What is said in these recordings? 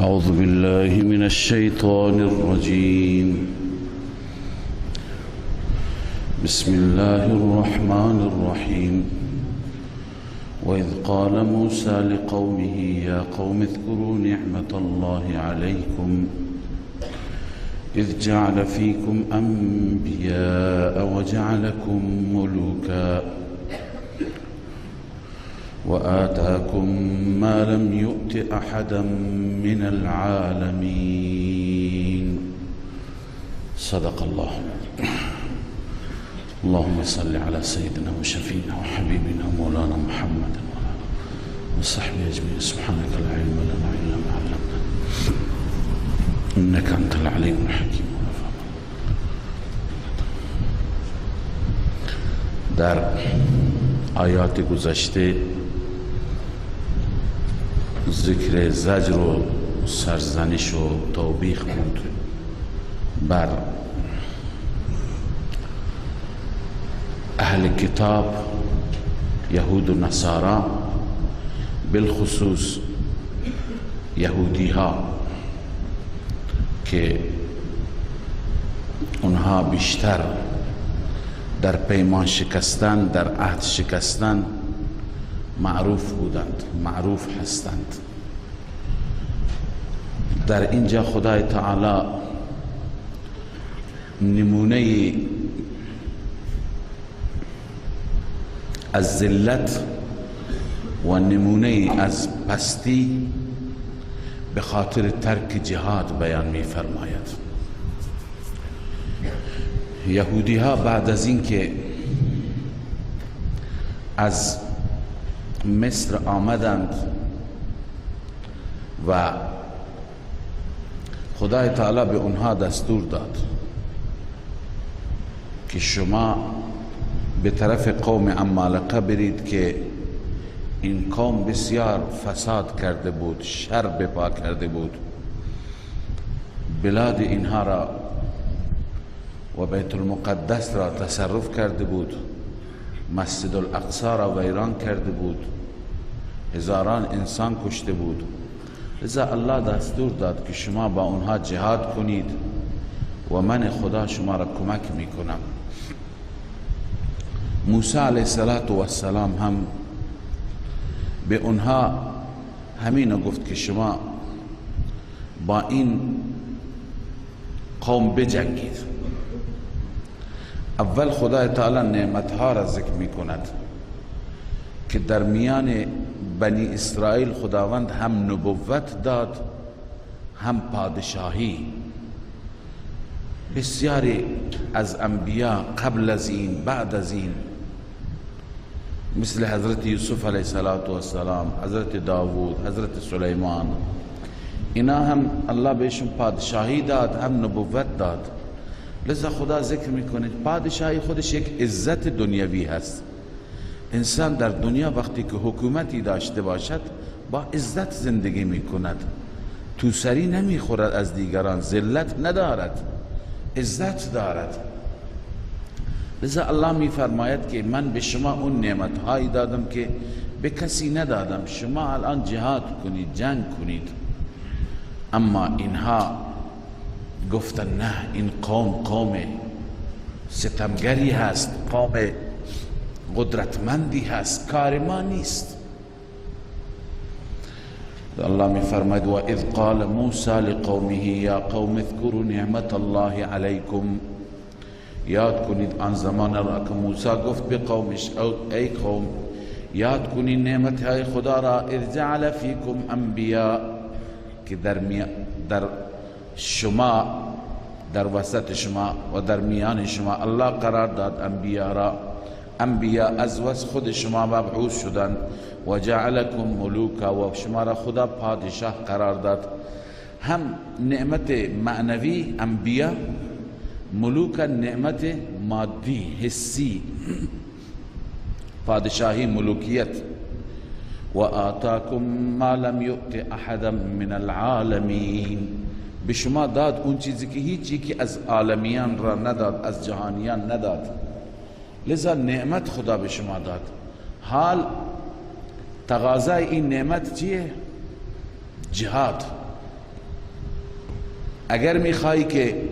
أعوذ بالله من الشيطان الرجيم. بسم الله الرحمن الرحيم. وإذ قال موسى لقومه يا قوم اذكروا نعمة الله عليكم إذ جعل فيكم أنبياء وجعلكم ملوكا وآتاكم ما لم يؤت أحدا من العالمين. صدق الله. اللهم صل على سيدنا وشفينا وحبيبنا مولانا محمد وصحبه أجمعين. سبحانك لا علم لنا إلا ما علمتنا إنك أنت العليم الحكيم. در آیات گذشته ذکر زجر و سرزنش و توبیخ بود بر اهل کتاب، یهود و نصارا، بالخصوص یهودی ها که اونها بیشتر در پیمان شکستن، در عهد شکستن معروف بودند، معروف هستند. در اینجا خدای تعالی نمونه از ذلت و نمونه از پستی به خاطر ترک جهاد بیان می فرماید. یهودی ها بعد از اینکه از مصر آمدند و خدای تعالی به اونها دستور داد که شما به طرف قوم عمالقه برید که این قوم بسیار فساد کرده بود، شر بپا کرده بود، بلاد اینها را و بیت المقدس را تصرف کرده بود، مسجد الاقصی را ویران کرده بود، هزاران انسان کشته بود. لذا الله دستور داد که شما با اونها جهاد کنید و من خدا شما را کمک میکنم. موسی علیه السلام هم به اونها همین گفت که شما با این قوم بجنگید. اول خدای تعالی نعمتها را ذکر می کند که در میان بنی اسرائیل خداوند هم نبوت داد هم پادشاهی. بسیاری از انبیا قبل از این، بعد از این، مثل حضرت یوسف علیه السلام، حضرت داوود، حضرت سلیمان، اینا هم الله بهشون پادشاهی داد هم نبوت داد. لذا خدا ذکر میکنه پادشاهی خودش یک عزت دنیوی هست. انسان در دنیا وقتی که حکومتی داشته باشد با عزت زندگی میکند، توسری نمیخورد از دیگران، ذلت ندارد، عزت دارد. لذا الله میفرماید که من به شما اون نعمتهایی دادم که به کسی ندادم، شما الان جهاد کنید، جنگ کنید. اما اینها گفتن نه، این قوم قوم ستمگری هست، قوم قدرتمندی هست، کار ما نیست. الله می فرماید و اذ قال موسی لقومه یا قوم اذکروا نعمت الله علیکم. یاد کنید آن زمان را که موسی گفت به قومش ای قوم یاد کنید نعمت های خدا را، اذ جعل فیکم انبیاء، که در شما، در وسط شما و در میان شما الله قرار داد انبیاء را. انبیاء از وسط خود شما مبعوث شدند و جعلکم ملوکا، و شما را خدا پادشاه قرار داد. هم نعمت معنوی انبیاء، ملوک نعمت مادی حسی، پادشاهی ملوکیت. و آتاکم ما لم یؤت احدا من العالمین، به شما داد اون چیزی که هیچ یکی از عالمیان را نداد، از جهانیان نداد. لذا نعمت خدا به شما داد. حال تقاضای این نعمت چیه؟ جهاد. اگر میخوای که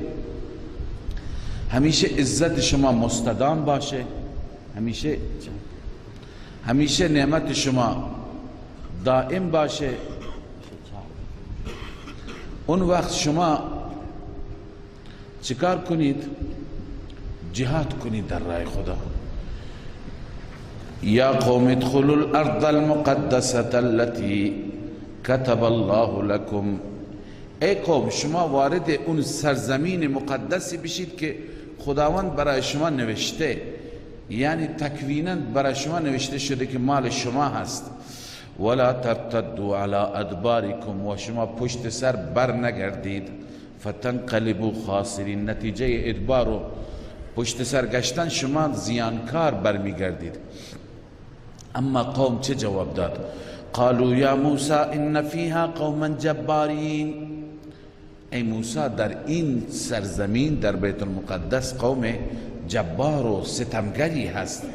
همیشه عزت شما مستدام باشه، همیشه نعمت شما دائم باشه، اون وقت شما چیکار کنید؟ جهاد کنید در راه خدا. یا قوم ادخلوا الارض المقدسة التي كتب الله لكم. ای قوم، شما وارد اون سرزمین مقدسی بشید که خداوند برای شما نوشته، یعنی تکوینا برای شما نوشته شده که مال شما هست. ولا ترتدوا على ادباركم، و شما پشت سر بر نگردید. فتنقلبوا خاسرین، نتیجه ادبار و پشت سر گشتن شما زیانکار برمیگردید. اما قوم چه جواب داد؟ قالوا یا موسی ان فیها قوما جبارین. ای موسی، در این سرزمین، در بیت المقدس، قوم جبار و ستمگری هست.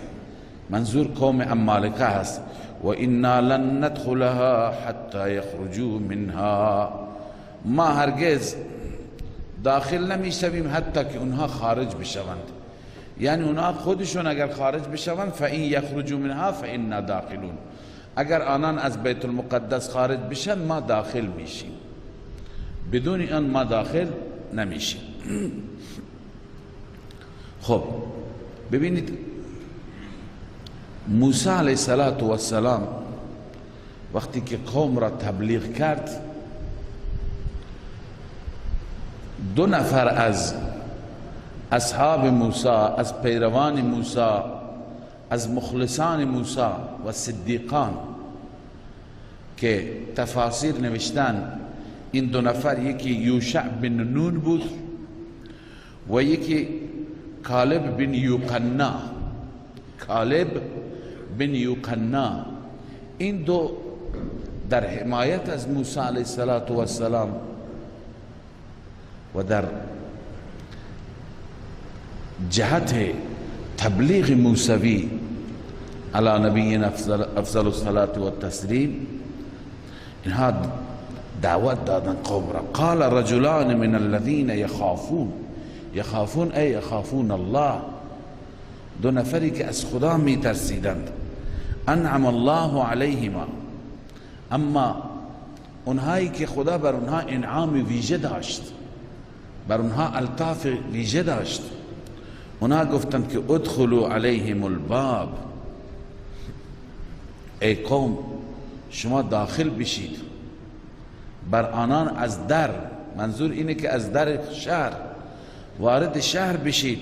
منظور قوم عمالقه هست. و انا لن ندخلها حتی یخرجوا منها. ما هرگز داخل نمیشویم حتی که اونها خارج بشوند. یعنی اونها خودشون اگر خارج بشوند، فان یخرجوا منها فانا داخلون، اگر آنان از بیت المقدس خارج بشن ما داخل میشیم، بدون آن ما داخل نمیشیم. خب ببینید، موسی علیه السلام وقتی که قوم را تبلیغ کرد، دو نفر از اصحاب موسی، از پیروان موسی، از مخلصان موسی و صدیقان که تفاسیر نوشتن، این دو نفر یکی یوشع بن نون بود و یکی کالب بن یوقنا. کالب بن یوقنا. این دو در حمایت از موسی علیه السلام و در جهت تبلیغ موسوی علی نبینا افضل الصلاة والتسلیم، اینها دعوت دادن قوم را. قال رجلان من الذين يخافون، یخافون ای یخافون الله، دو نفری که از خدا می ترسیدند. انعم الله علیهما، اما اونهایی که خدا بر اونها انعام ویژه داشت، بر اونها الطاف ویژه داشت، اونها گفتند که ادخلوا علیهم الباب، ای قوم شما داخل بشید بر آنان از در. منظور اینه که از در شهر وارد شهر بشید.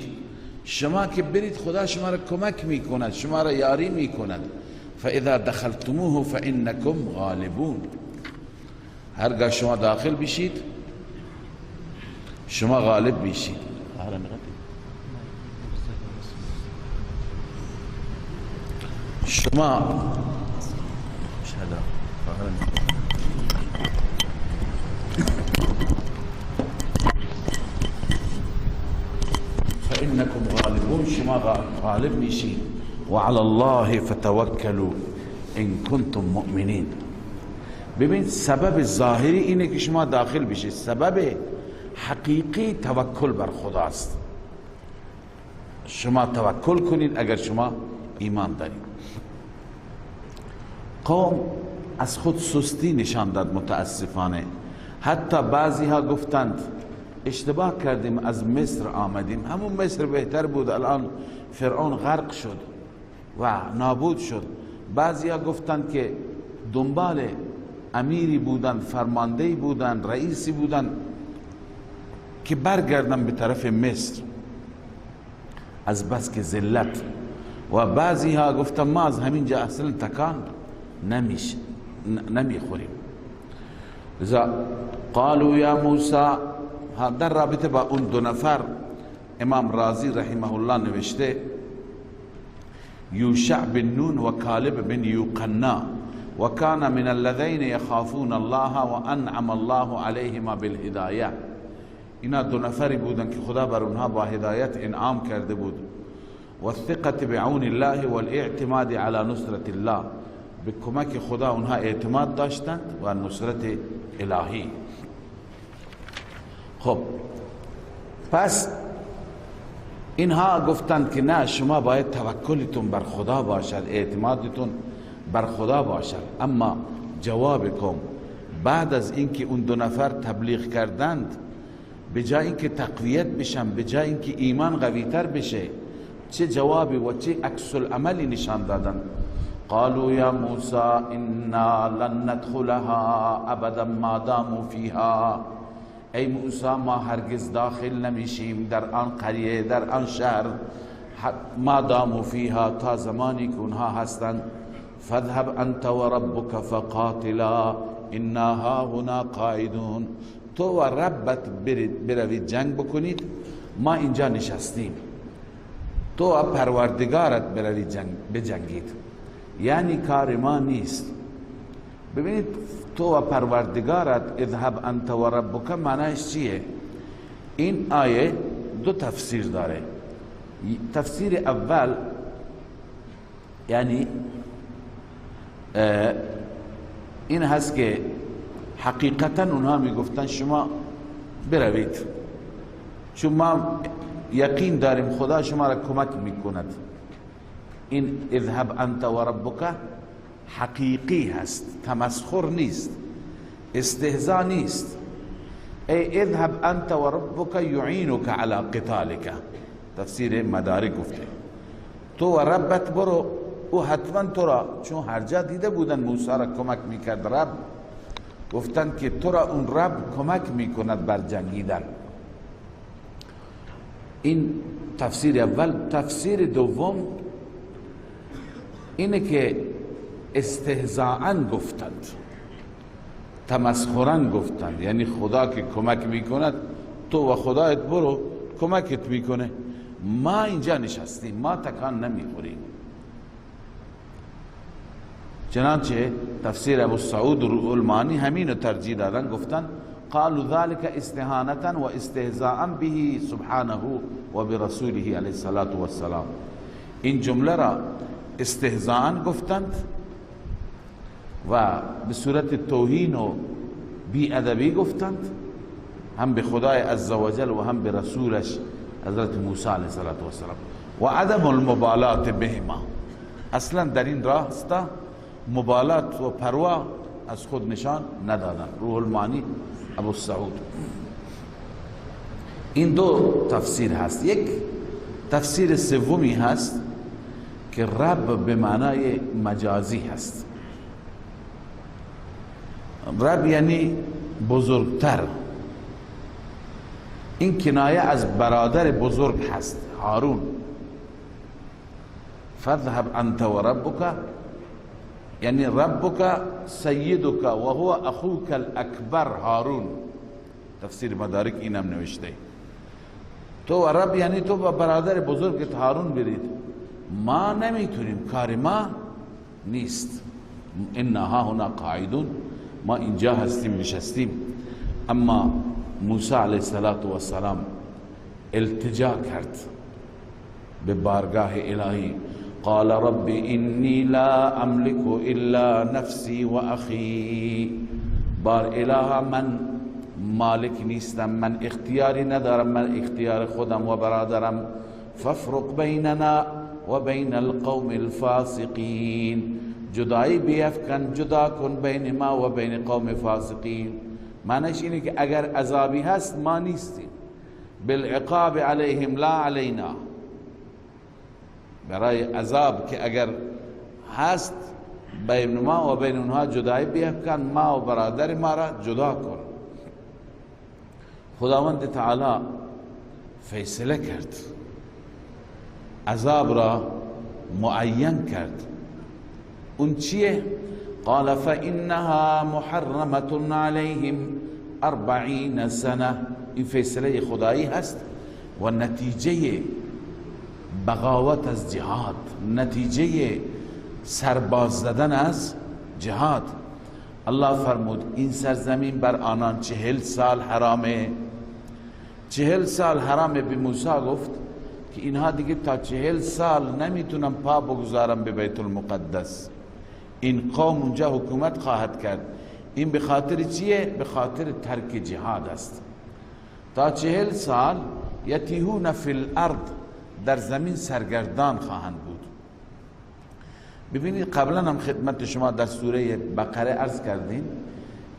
شما که برید خدا شما را کمک میکند، شما را یاری میکند. فاذا دخلتموه فانکم غالبون، هرگاه شما داخل بشید شما غالب بشید. شما فإنكم غالبون، شما غالب میشید. وعلى الله فتوکلوا إن کنتم مؤمنین. ببین سبب ظاهری اینه که شما داخل بشید، سبب حقیقی توکل بر خداست. شما توکل کنید اگر شما ایمان دارید. قوم از خود سستی نشان داد متاسفانه. حتی بعضی ها گفتند اشتباه کردیم از مصر آمدیم، همون مصر بهتر بود، الان فرعون غرق شد و نابود شد. بعضی ها گفتند که دنبال امیری بودند، فرماندهی بودند، رئیسی بودند که برگردن به طرف مصر از بس که ذلت. و بعضی ها گفتند ما از همینجا اصلا تکان نمیخوریم. لذا قالوا یا موسی، در رابطه با اون دو نفر امام رازی رحمه الله نوشته یوشع بن نون و کالب بن یوقنا و کان من الذین یخافون الله و انعم الله علیهما بالهدایه. اینا دو نفری بودن که خدا بر اونها با هدایت انعام کرده بود. و الثقة بعون الله والاعتماد على نصرت الله، به کمک خدا اونها اعتماد داشتند و نصرت الهی. خب پس اینها گفتند که نه، شما باید توکلتون بر خدا باشد، اعتمادتون بر خدا باشد. اما جواب قوم بعد از اینکه اون دو نفر تبلیغ کردند، به جای اینکه تقویت بشن، به جای اینکه ایمان قویتر بشه، چه جوابی و چه عکس العملی نشان دادن؟ قالوا یا موسی انا لن ندخلها ابدا ما داموا فیها. ای موسی ما هرگز داخل نمیشیم در آن قریه، در آن شهر، ما داموا فیها، تا زمانی که اونها هستند. فاذهب انت و ربک فقاتلا انا هاهنا قاعدون. تو و ربت بروید جنگ بکنید، ما اینجا نشستیم. تو و پروردگارت بروید جنگ بجنگید، یعنی کار ما نیست. ببینید تو و پروردگارت، اذهب انت و ربک، معنیش چیه؟ این آیه دو تفسیر داره. تفسیر اول یعنی این هست که حقیقتا اونها میگفتن شما بروید، چون ما یقین داریم خدا شما را کمک میکند. این اذهب انت و ربک حقیقی هست، تمسخر نیست، استهزا نیست. ای اذهب انت و ربک یعینک علی قتالک، تفسیر مدارک گفته تو و ربت برو، او حتما تو را، چون هر جا دیده بودن موسی را کمک میکرد رب، گفتن که تو را اون رب کمک میکند بر جنگیدن. این تفسیر اول. تفسیر دوم اینه که استهزاءً گفتند، تمسخراً گفتند، یعنی خدا که کمک میکند تو و خدایت برو کمکت میکنه، ما اینجا نشستیم، ما تکان نمیخوریم. چنانچه تفسیر ابو سعود روح المعانی همین رو ترجیح دادن، گفتن قالوا ذلك استهانة و استهزاء به سبحانه و برسوله علیه الصلاة والسلام. این جمله را استهزاء گفتند و به صورت توهین و بی ادبی گفتند، هم به خدای عزوجل و هم به رسولش حضرت موسی علیه السلام. و عدم المبالات بهما، اصلا در این راستا مبالات و پروا از خود نشان ندادن. روح المعانی ابو سعود. این دو تفسیر هست. یک تفسیر سومی هست که رب به معنای مجازی هست. رب یعنی بزرگتر، این کنایه از برادر بزرگ هست، هارون. فاذهب انت و ربک، یعنی ربک سیدک و هو اخوک الاکبر هارون. تفسیر مدارک اینم نوشته. تو و رب یعنی تو با برادر بزرگت هارون برید، ما نمیتونیم، کار ما نیست. انا هاهنا قاعدون، ما اینجا هستیم نشستیم. اما موسی علیه السلام التجا کرد به بارگاه الهی. قال رب انی لا املک الا نفسی و اخی. بار اله من مالک نیستم، من اختیاری ندارم، من اختیار خودم و برادرم. فافرق بیننا و بین القوم الفاسقین، جدایی بیفکن، جدا کن بین ما و بین قوم فاسقین. معنیش اینه که اگر عذابی هست ما نیستیم، بالعقاب علیهم لا علینا. برای عذاب که اگر هست بین ما و بین اونها جدایی بیفکن، ما و برادر ما را جدا کن. خداوند تعالی فیصله کرد، عذاب را معین کرد. اون چیه؟ قال فإنها محرمة علیهم 40 سنة. این فیصله خدایی هست و نتیجه بغاوت از جهاد، نتیجه سرباز زدن از جهاد. الله فرمود این سرزمین بر آنان 40 سال حرامه. 40 سال حرامه. به موسی گفت که اینها دیگه تا 40 سال نمیتونن پا بگذارن به بیت المقدس. این قوم اونجا حکومت خواهد کرد. این به خاطر چیه؟ به خاطر ترک جهاد است. تا 40 سال یتیهون فی الارض، در زمین سرگردان خواهند بود. ببینید قبلا هم خدمت شما در سوره بقره عرض کردیم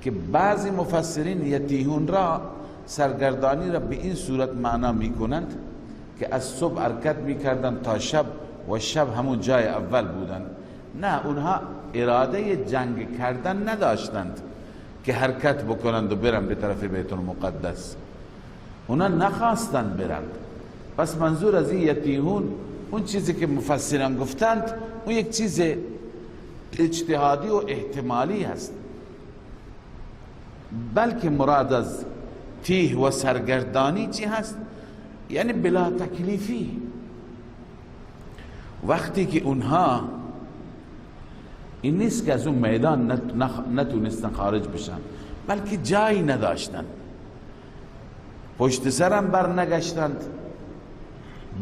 که بعضی مفسرین یتیهون را، سرگردانی را به این صورت معنا میکنند که از صبح حرکت میکردند تا شب و شب همون جای اول بودند. نه، اونها اراده جنگ کردن نداشتند که حرکت بکنند و برن به طرف بیت المقدس، اونا نخواستند برند. پس منظور از این یتیهون اون چیزی که مفسران گفتند اون یک چیز اجتهادی و احتمالی هست، بلکه مراد از تیه و سرگردانی چی هست؟ یعنی بلا تکلیفی. وقتی که اونها این نیست که از اون میدان نتونستن خارج بشن، بلکه جایی نداشتن، پشت سرم بر نگشتند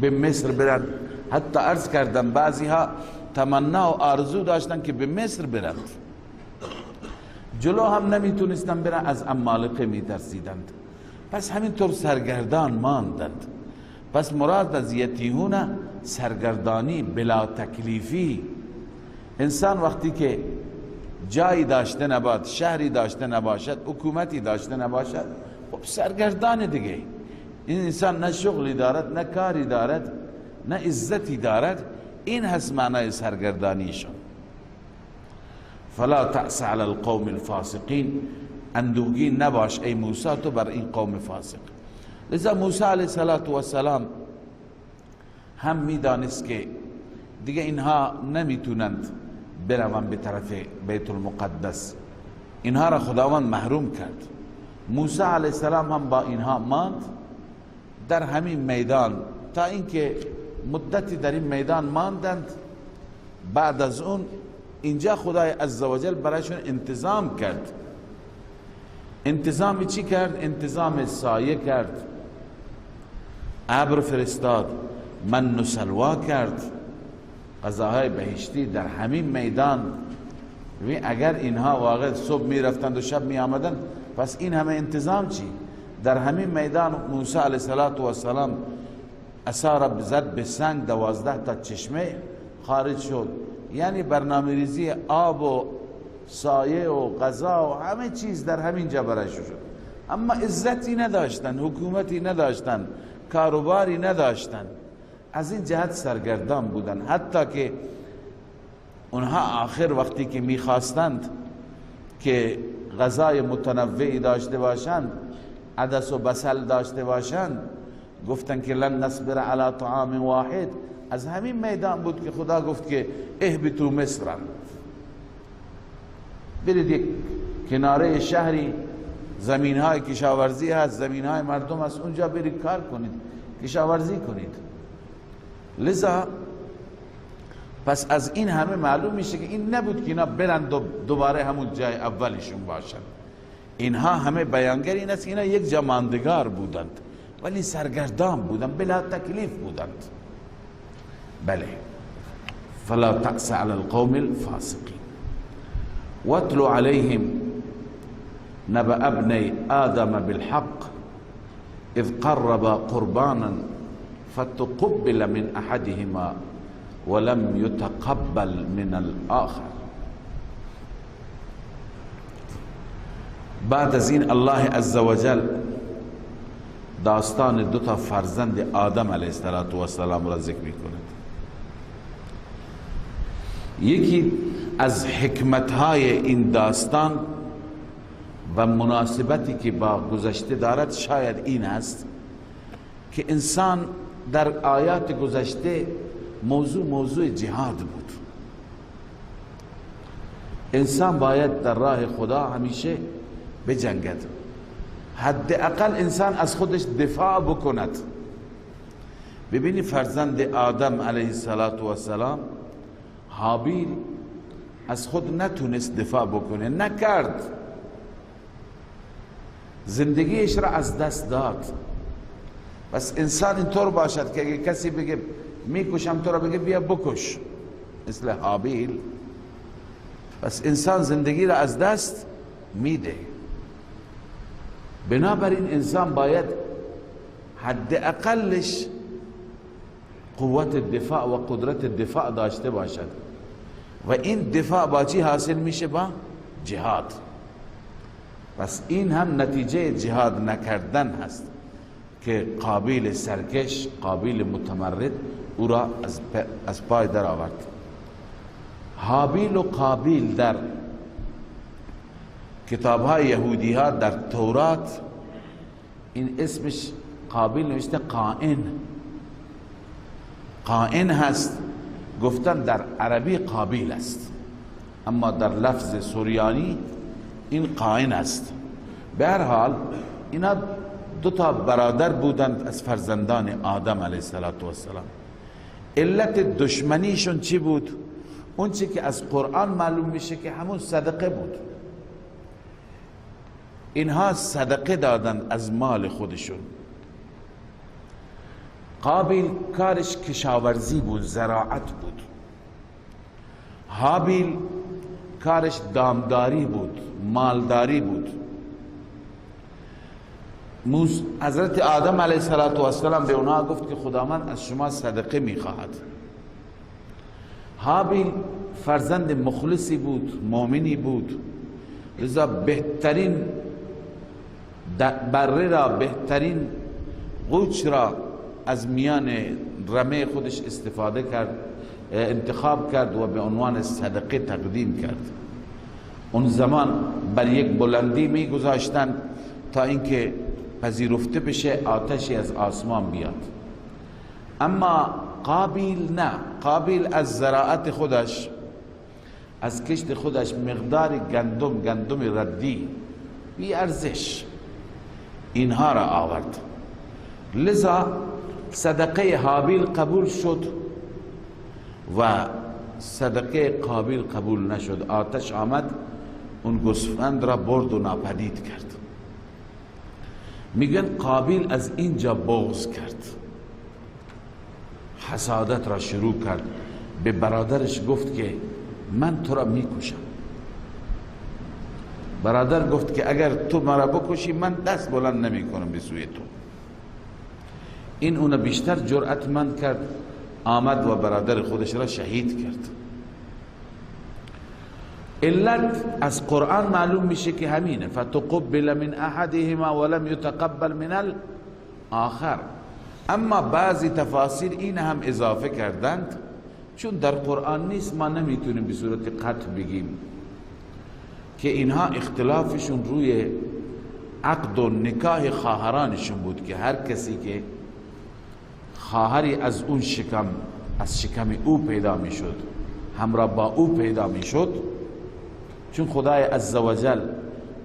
به مصر برند. حتی عرض کردم بعضی ها تمنا و آرزو داشتن که به مصر برند، جلو هم نمیتونستن برن، از عمالقه میترسیدند. پس همینطور سرگردان ماندند. پس مراد از یتیهون سرگردانی بلا تکلیفی. انسان وقتی که جایی داشته نباشد، شهری داشته نباشد، حکومتی داشته نباشد، خب سرگردان دیگه. این انسان نه شغلی دارد، نه کاری دارد، نه عزتی دارد. این هست معنای سرگردانیشون. فلا تأس علی القوم الفاسقین، اندوهگین نباش ای موسی تو بر این قوم فاسق. لذا موسی علیه السلام هم میدانست که دیگه اینها نمیتونند بروند به طرف بیت المقدس، اینها را خداوند محروم کرد. موسی علیه السلام هم با اینها ماند در همین میدان تا اینکه مدتی در این میدان ماندند. بعد از اون اینجا خدای عزوجل برایشون انتظام کرد. انتظام چی کرد؟ انتظام سایه کرد، ابر فرستاد، من و سلوا کرد، غذاهای بهشتی در همین میدان. اگر اینها واقع صبح می رفتند و شب می آمدند، پس این همه انتظام چی؟ در همین میدان موسی علیه السلام عصا را زد به سنگ، 12 تا چشمه خارج شد. یعنی برنامه ریزی آب و سایه و غذا و همه چیز در همین جا برای شد. اما عزتی نداشتن، حکومتی نداشتن، کاروباری نداشتن، از این جهت سرگردان بودن. حتی که اونها آخر وقتی که میخواستند که غذای متنوعی داشته باشند، عدس و بصل داشته باشند، گفتن که لن نصبر علی طعام واحد. از همین میدان بود که خدا گفت که اهبطوا مصر، برید یک کناره شهری، زمین های کشاورزی هست، زمین های مردم هست، اونجا برید کار کنید، کشاورزی کنید. لذا پس از این همه معلوم میشه که این نبود که اینا برند و دوباره همون جای اولشون باشن. اینها همه بیانگر این است که اینا یک جا ماندگار بودند، ولی سرگردان بودند، بلا تکلیف بودند. بله، فلا تأس علی القوم الفاسقین. واتل علیهم نبأ ابنی آدم بالحق اذ قربا قربانا فتقبل من احدهما ولم يتقبل من الآخر. بعد از این الله عزوجل داستان دو تا فرزند آدم علیه السلام را ذکر میکند. یکی از حکمتهای این داستان و مناسبتی که با گذشته دارد شاید این است که انسان در آیات گذشته موضوع جهاد بود. انسان باید در راه خدا همیشه بجنگد، حداقل انسان از خودش دفاع بکند. ببینی فرزند آدم علیه السلام هابیل از خود نتونست دفاع بکنه، نکرد، زندگیش را از دست داد. پس انسان اینطور باشد که اگه کسی بگه میکشم تو را، بگه بیا بکش، مثل هابیل، پس انسان زندگی را از دست میده. بنابراین انسان باید حد اقلش قوت دفاع و قدرت دفاع داشته باشد. و این دفاع با چی حاصل میشه؟ با جهاد. پس این هم نتیجه جهاد نکردن هست که قابیل سرکش، قابیل متمرد او را از پای در آورد. هابیل و قابیل در کتابهای یهودی ها در تورات این اسمش قابیل نوشته قائن، قائن هست. گفتن در عربی قابیل است، اما در لفظ سوریانی این قائن است. به هر حال اینا دو تا برادر بودند از فرزندان آدم علیه السلام. علت دشمنیشون چی بود؟ اون چی که از قرآن معلوم میشه که همون صدقه بود. اینها صدقه دادند از مال خودشون. قابیل کارش کشاورزی بود، زراعت بود. هابیل کارش دامداری بود، مالداری بود. حضرت آدم علیه السلام به اونها گفت که خداوند از شما صدقه میخواهد. هابیل فرزند مخلصی بود، مؤمنی بود، لذا بهترین بره را، بهترین قوچ را از میان رمه خودش استفاده کرد، انتخاب کرد و به عنوان صدقه تقدیم کرد. اون زمان بر یک بلندی می گذاشتند تا اینکه پذیرفته بشه، آتشی از آسمان بیاد. اما قابیل نه، قابیل از زراعت خودش، از کشت خودش مقدار گندم، گندم ردی بی ارزش، اینها را آورد. لذا صدقه هابیل قبول شد و صدقه قابیل قبول نشد. آتش آمد اون گوسفند را برد و ناپدید کرد. میگن قابیل از اینجا بغض کرد، حسادت را شروع کرد، به برادرش گفت که من تو را میکشم. برادر گفت که اگر تو مرا بکشی من دست بلند نمی کنم به سوی تو. این اون بیشتر جرأتمند کرد، آمد و برادر خودش را شهید کرد. علت از قرآن معلوم میشه که همینه، فتقبل من احدهما ولم یتقبل من الاخر. اما بعضی تفاسیر این هم اضافه کردند، چون در قرآن نیست ما نمیتونیم به صورت قطع بگیم که اینها اختلافشون روی عقد و نکاح خواهرانشون بود که هر کسی که خواهری از اون شکم، از شکم او پیدا میشد، همراه با او پیدا میشد، چون خدای عزوجل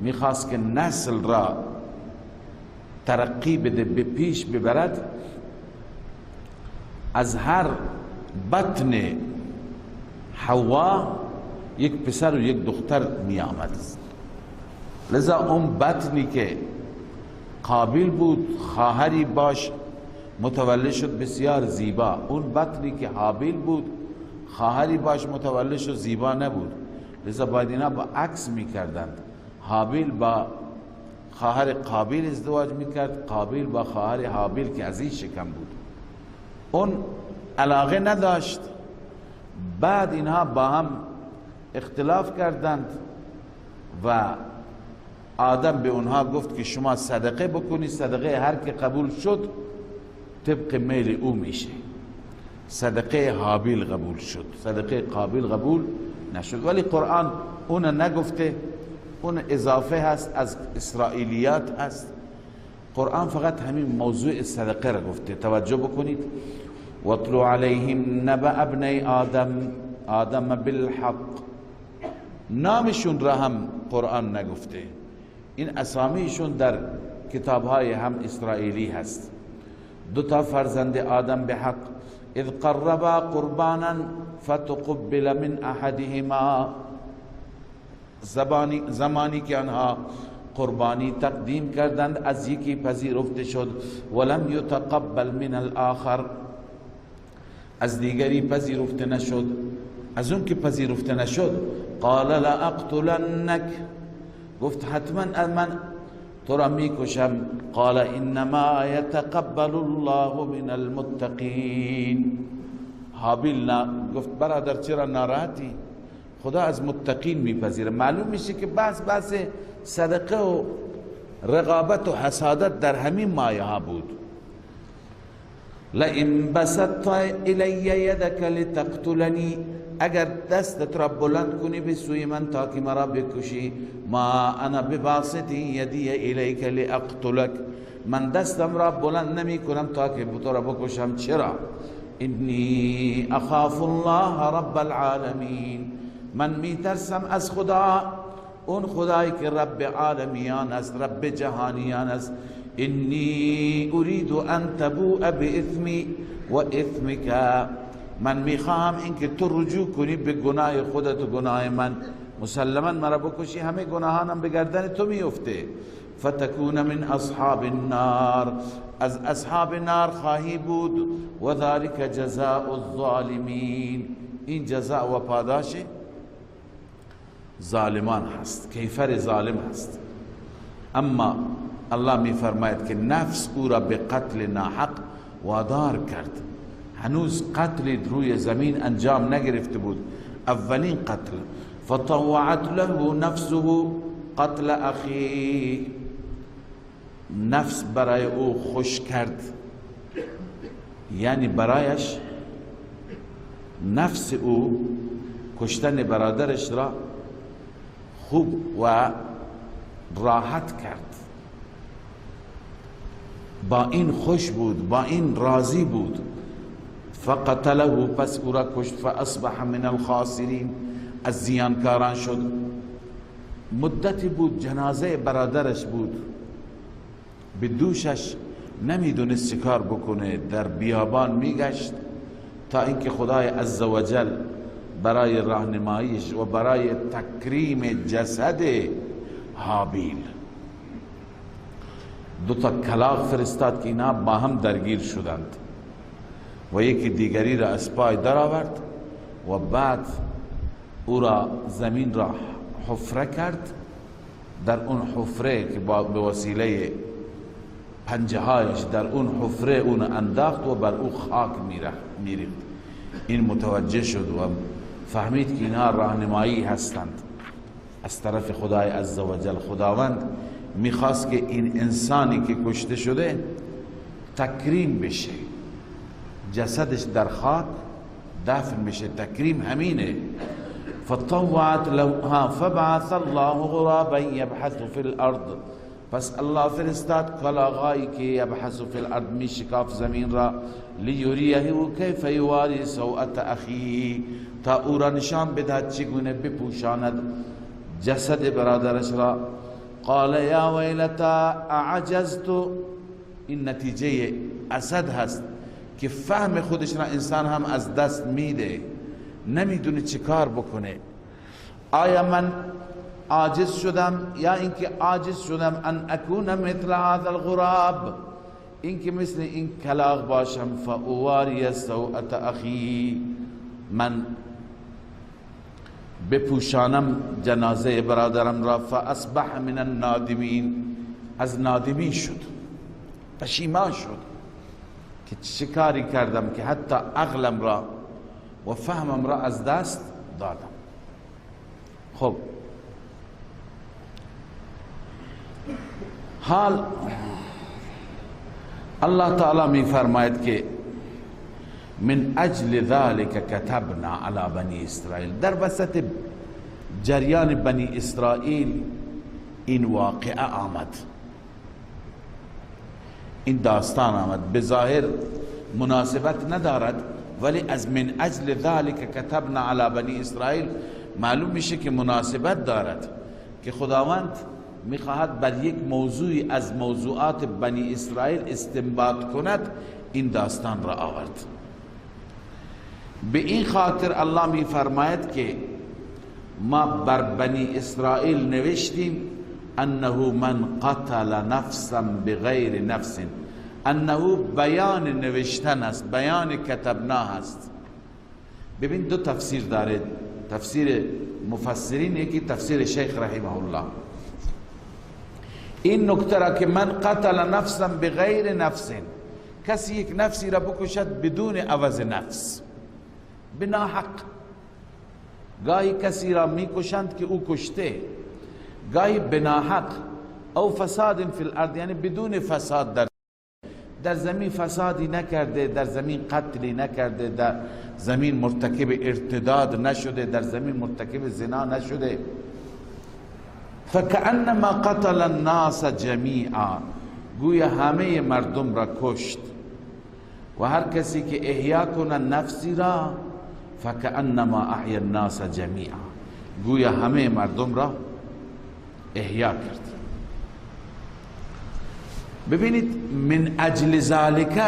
میخواست که نسل را ترقی بده، به پیش ببرد، از هر بطن حوا یک پسر و یک دختر می آمد. لذا اون بطنی که قابیل بود خواهری باش متولد شد بسیار زیبا، اون بطنی که هابیل بود خواهری باش متولد شد زیبا نبود. لذا باید اینا با عکس میکردند، هابیل با خواهر قابیل ازدواج میکرد، قابیل با خواهر هابیل که از این شکم بود. اون علاقه نداشت. بعد اینها با هم اختلاف کردند و آدم به اونها گفت که شما صدقه بکنید، صدقه هر که قبول شد طبق میل او میشه. صدقه هابیل قبول شد، صدقه قابیل قبول نشد. ولی قرآن اون نگفته، اون اضافه هست، از اسرائیلیات هست. قرآن فقط همین موضوع صدقه را گفته. توجه بکنید، واتلو علیهم نبأ ابنی آدم، آدم بالحق، نامشون را هم قرآن نگفته. این اسامیشون در کتابهای هم اسرائیلی هست. دو تا فرزند آدم به حق، اذ قربا قربانا فتقبل من احدهما، زمانی که آنها قربانی تقدیم کردند از یکی پذیرفته شد، ولم یتقبل من الاخر، از دیگری پذیرفته نشد. از اون که پذیرفته نشد، قال لاقتلنک، گفت حتما من تو را میکشم. قال انما یتقبل الله من المتقین. هابیل گفت برادر چرا ناراحتی؟ خدا از متقین میپذیره. معلوم میشه که بحث صدقه و رقابت و حسادت در همین مایه ها بود. لئن بسطت الی یدک لتقتلنی، اگر دستت را بلند کنی به سوی من تا که مرا بکشی، ما انا بباسط یدی الیک لاقتلک، من دستم را بلند نمی کنم تا که تو را بکشم. چرا؟ انی اخاف الله رب العالمین، من میترسم از خدا، اون خدایی که رب عالمیان است، رب جهانیان است. انی اريد ان تبوء باثمی و اثمک، من میخواهم اینکه تو رجوع کنی به گناه خودت و گناه من، مسلما مرا بکشی، همه گناهانم به گردن تو میفته. فتکون من اصحاب النار، از اصحاب نار خواهی بود. و ذلك جزاء الظالمین، این جزاء و پاداش ظالمان هست، کیفر ظالم هست. اما الله می فرماید که نفس او را به قتل ناحق وادار کرد. هنوز قتل روی زمین انجام نگرفته بود، اولین قتل. فطوعت له نفسه قتل اخیه، نفس برای او خوش کرد، یعنی برایش نفس او کشتن برادرش را خوب و راحت کرد، با این خوش بود، با این راضی بود. فقتله، پس او را کشت. فاصبح من الخاسرین، از زیانکاران شد. مدتی بود جنازه برادرش بود به دوشش، نمیدونست چیکار بکنه، در بیابان میگشت تا اینکه خدای عزوجل برای راهنماییش و برای تکریم جسد هابیل دو تا کلاغ فرستاد که اینا با هم درگیر شدند و یکی دیگری را از پای در آورد و بعد او را زمین را حفره کرد. در اون حفره که به وسیله پنجه هایش در اون حفره اون انداخت و بر او خاک میریخت. این متوجه شد و فهمید که اینها راهنمایی هستند از طرف خدای عزوجل. خداوند میخواست که این انسانی که کشته شده تکریم بشه، جسدش در خاک دفن بشه، تکریم همینه. فطوعت له فبعث الله غرابا یبحث فی الارض، پس الله فرستاد کلاغایی که یبحث فی الارض، می شکاف زمین را، لیریه کیف یواری سوءة اخیه، تا او را نشان بدهد چگونه بپوشاند جسد برادرش را. قال یا ویلتا اعجزت، این نتیجه اسد هست که فهم خودش را انسان هم از دست میده، نمیدونه چه کار بکنه. آیا من عاجز شدم یا اینکه عاجز شدم ان اکون مثل هذا الغراب، اینکه مثل این کلاغ باشم، فاواری سوءة اخی، من بپوشانم جنازه برادرم را. فاصبح من النادمین، از نادمین شد، پشیمان شد که چه کاری کردم که حتی عقلم را و فهمم را از دست دادم. خب حال الله تعالی می فرماید که من اجل ذلك كتبنا على بنی اسرائیل. در وسط جریان بنی اسرائیل این واقعه آمد، این داستان آمد. به ظاهر مناسبت ندارد، ولی از من اجل ذلك كتبنا على بنی اسرائیل معلوم میشه که مناسبت دارد، که خداوند میخواهد بر یک موضوعی از موضوعات بنی اسرائیل استنباط کند، این داستان را آورد. به این خاطر الله میفرماید که ما بر بنی اسرائیل نوشتیم انه من قتل نفسا بغیر نفس. انه بیان نوشتن است، بیان کتبنا هست. ببین دو تفسیر داره، تفسیر مفسرین، یکی تفسیر شیخ رحمه الله. این نکته را که من قتل نفسا بغیر نفس، کسی یک نفسی را بکشد بدون عوض نفس، بنا حق. گاهی کسی را میکشند که او کشته، گاهی بنا حق، او فساد فی الارض، یعنی بدون فساد، در زمین فسادی نکرده، در زمین قتلی نکرده، در زمین مرتکب ارتداد نشده، در زمین مرتکب زنا نشده. فکأنما قتل الناس جمیعا، گویا همه مردم را کشت. و هر کسی که احیا کنه نفسی را، فکأنما احیا الناس جمیعا، گویا همه مردم را احیا کرد. ببینید من اجل ذالک،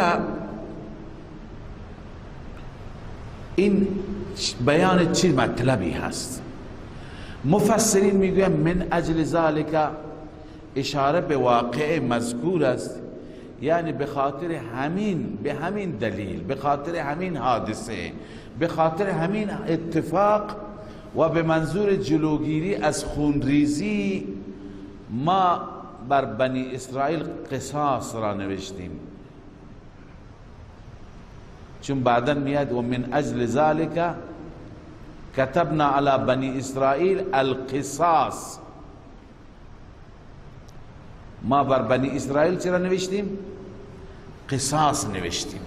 این بیان چه مطلبی هست؟ مفسرین میگوین من اجل ذالک اشاره به واقع مذکور است، یعنی به خاطر همین، به همین دلیل، به خاطر همین حادثه، به خاطر همین اتفاق و به منظور جلوگیری از خونریزی ما بر بنی اسرائیل قصاص را نوشتیم. چون بعدا میاد و من اجل ذالک کتبنا علی بنی اسرائیل القصاص. ما بر بنی اسرائیل چرا نوشتیم؟ قصاص نوشتیم،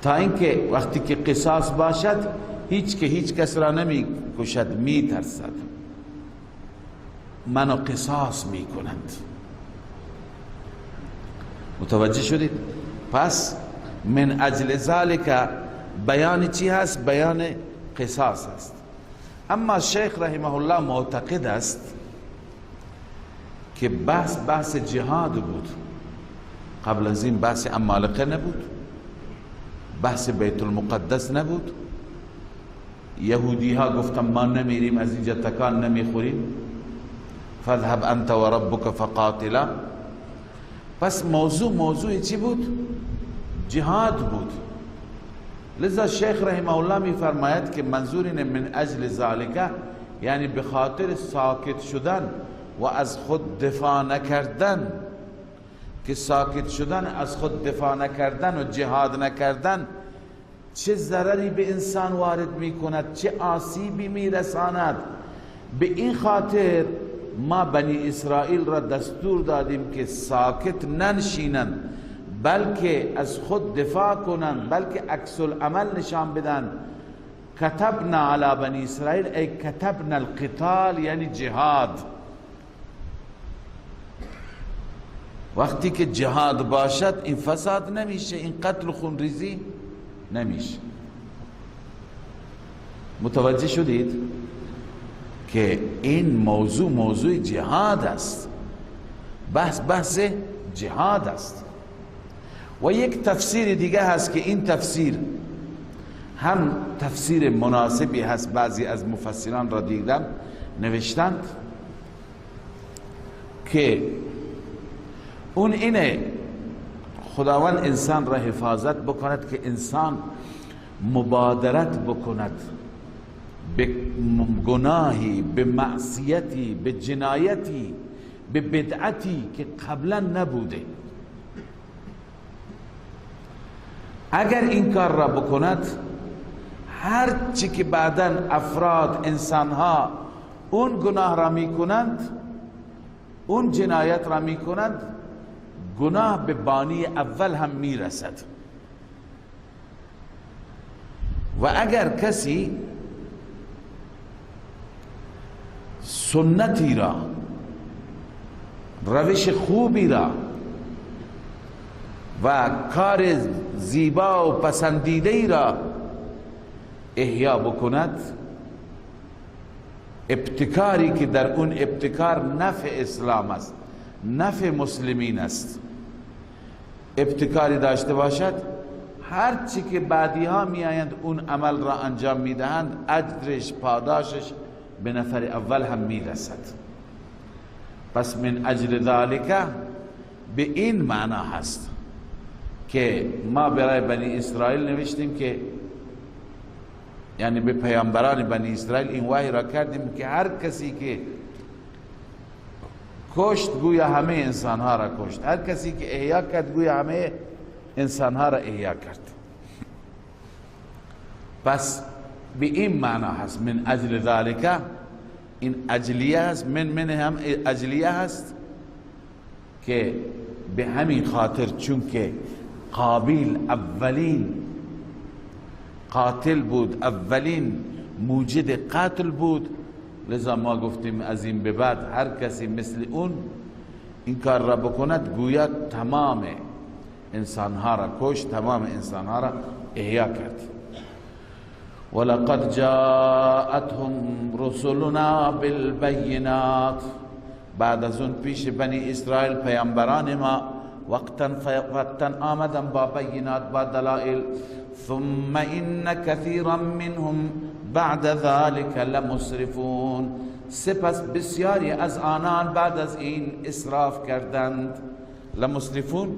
تا اینکه وقتی که قصاص باشد هیچ که هیچ کس را نمی کشد، می ترسد، منو قصاص می کنند. متوجه شدید؟ پس من اجل ذالک بیان چی هست؟ بیان قصاص است. اما شیخ رحمه الله معتقد است که بحث جهاد بود، قبل از این بحث عمالقه نبود، بحث بیت المقدس نبود. یهودی ها گفتن ما نمیریم از اینجا تکان نمیخوریم، فاذهب انت و ربک فقاتلا. پس موضوع چی بود؟ جهاد بود. لذا شیخ رحمه الله می فرماید که منظور اینه من اجل ذالک، یعنی به خاطر ساکت شدن و از خود دفاع نکردن، که ساکت شدن از خود دفاع نکردن و جهاد نکردن چه ضرری به انسان وارد می کند، چه آسیبی می رساند. به این خاطر ما بنی اسرائیل را دستور دادیم که ساکت ننشینند، بلکه از خود دفاع کنند، بلکه عکس العمل نشان بدن. کتبنا علی بنی اسرائیل ای کتبنا القتال، یعنی جهاد. وقتی که جهاد باشد این فساد نمیشه، این قتل و خونریزی نمیشه. متوجه شدید که این موضوع موضوع جهاد است، بحث جهاد است. و یک تفسیر دیگه هست که این تفسیر هم تفسیر مناسبی هست، بعضی از مفسران را دیدم نوشتند که اون اینه خداوند انسان را حفاظت بکند که انسان مبادرت بکند به گناهی، به معصیتی، به جنایتی، به بدعتی که قبلا نبوده. اگر این کار را بکند، هر چی که بعدا افراد، انسانها اون گناه را میکنند، اون جنایت را میکنند، گناه به بانی اول هم میرسد. و اگر کسی سنتی را، روش خوبی را و کار زیبا و پسندیده ای را احیا بکند، ابتکاری که در اون ابتکار نفع اسلام است، نفع مسلمین است، ابتکاری داشته باشد، هر چی که بعدی ها می آیند اون عمل را انجام می دهند، اجرش، پاداشش به نفر اول هم می رسد. پس من اجل ذالک به این معنا هست که ما برای بنی اسرائیل نوشتیم که، یعنی به پیامبران بنی اسرائیل این وحی را کردیم که هر کسی که کشت گویا همه انسانها را کشت، هر کسی که احیا کرد گویا همه انسانها را احیا کرد. پس به این معنا هست من اجل ذالک، این اجلیه هست، من هم اجلیه هست که به همین خاطر، چون که قابیل اولین قاتل بود، اولین موجد قتل بود، لذا ما گفتیم از این به بعد هر کسی مثل اون این کار را بکند گویا تمام انسانها را کشت، تمام انسانها را احیا کرد. ولقد جاءتهم رسلنا بالبینات، بعد از اون پیش بنی اسرائیل پیامبران ما وقتا آمدن با بینات، با دلائل. ثم ان كثيرا منهم بعد ذلك لمسرفون، سپس بسیاری از آنان بعد از این اسراف کردند. لمسرفون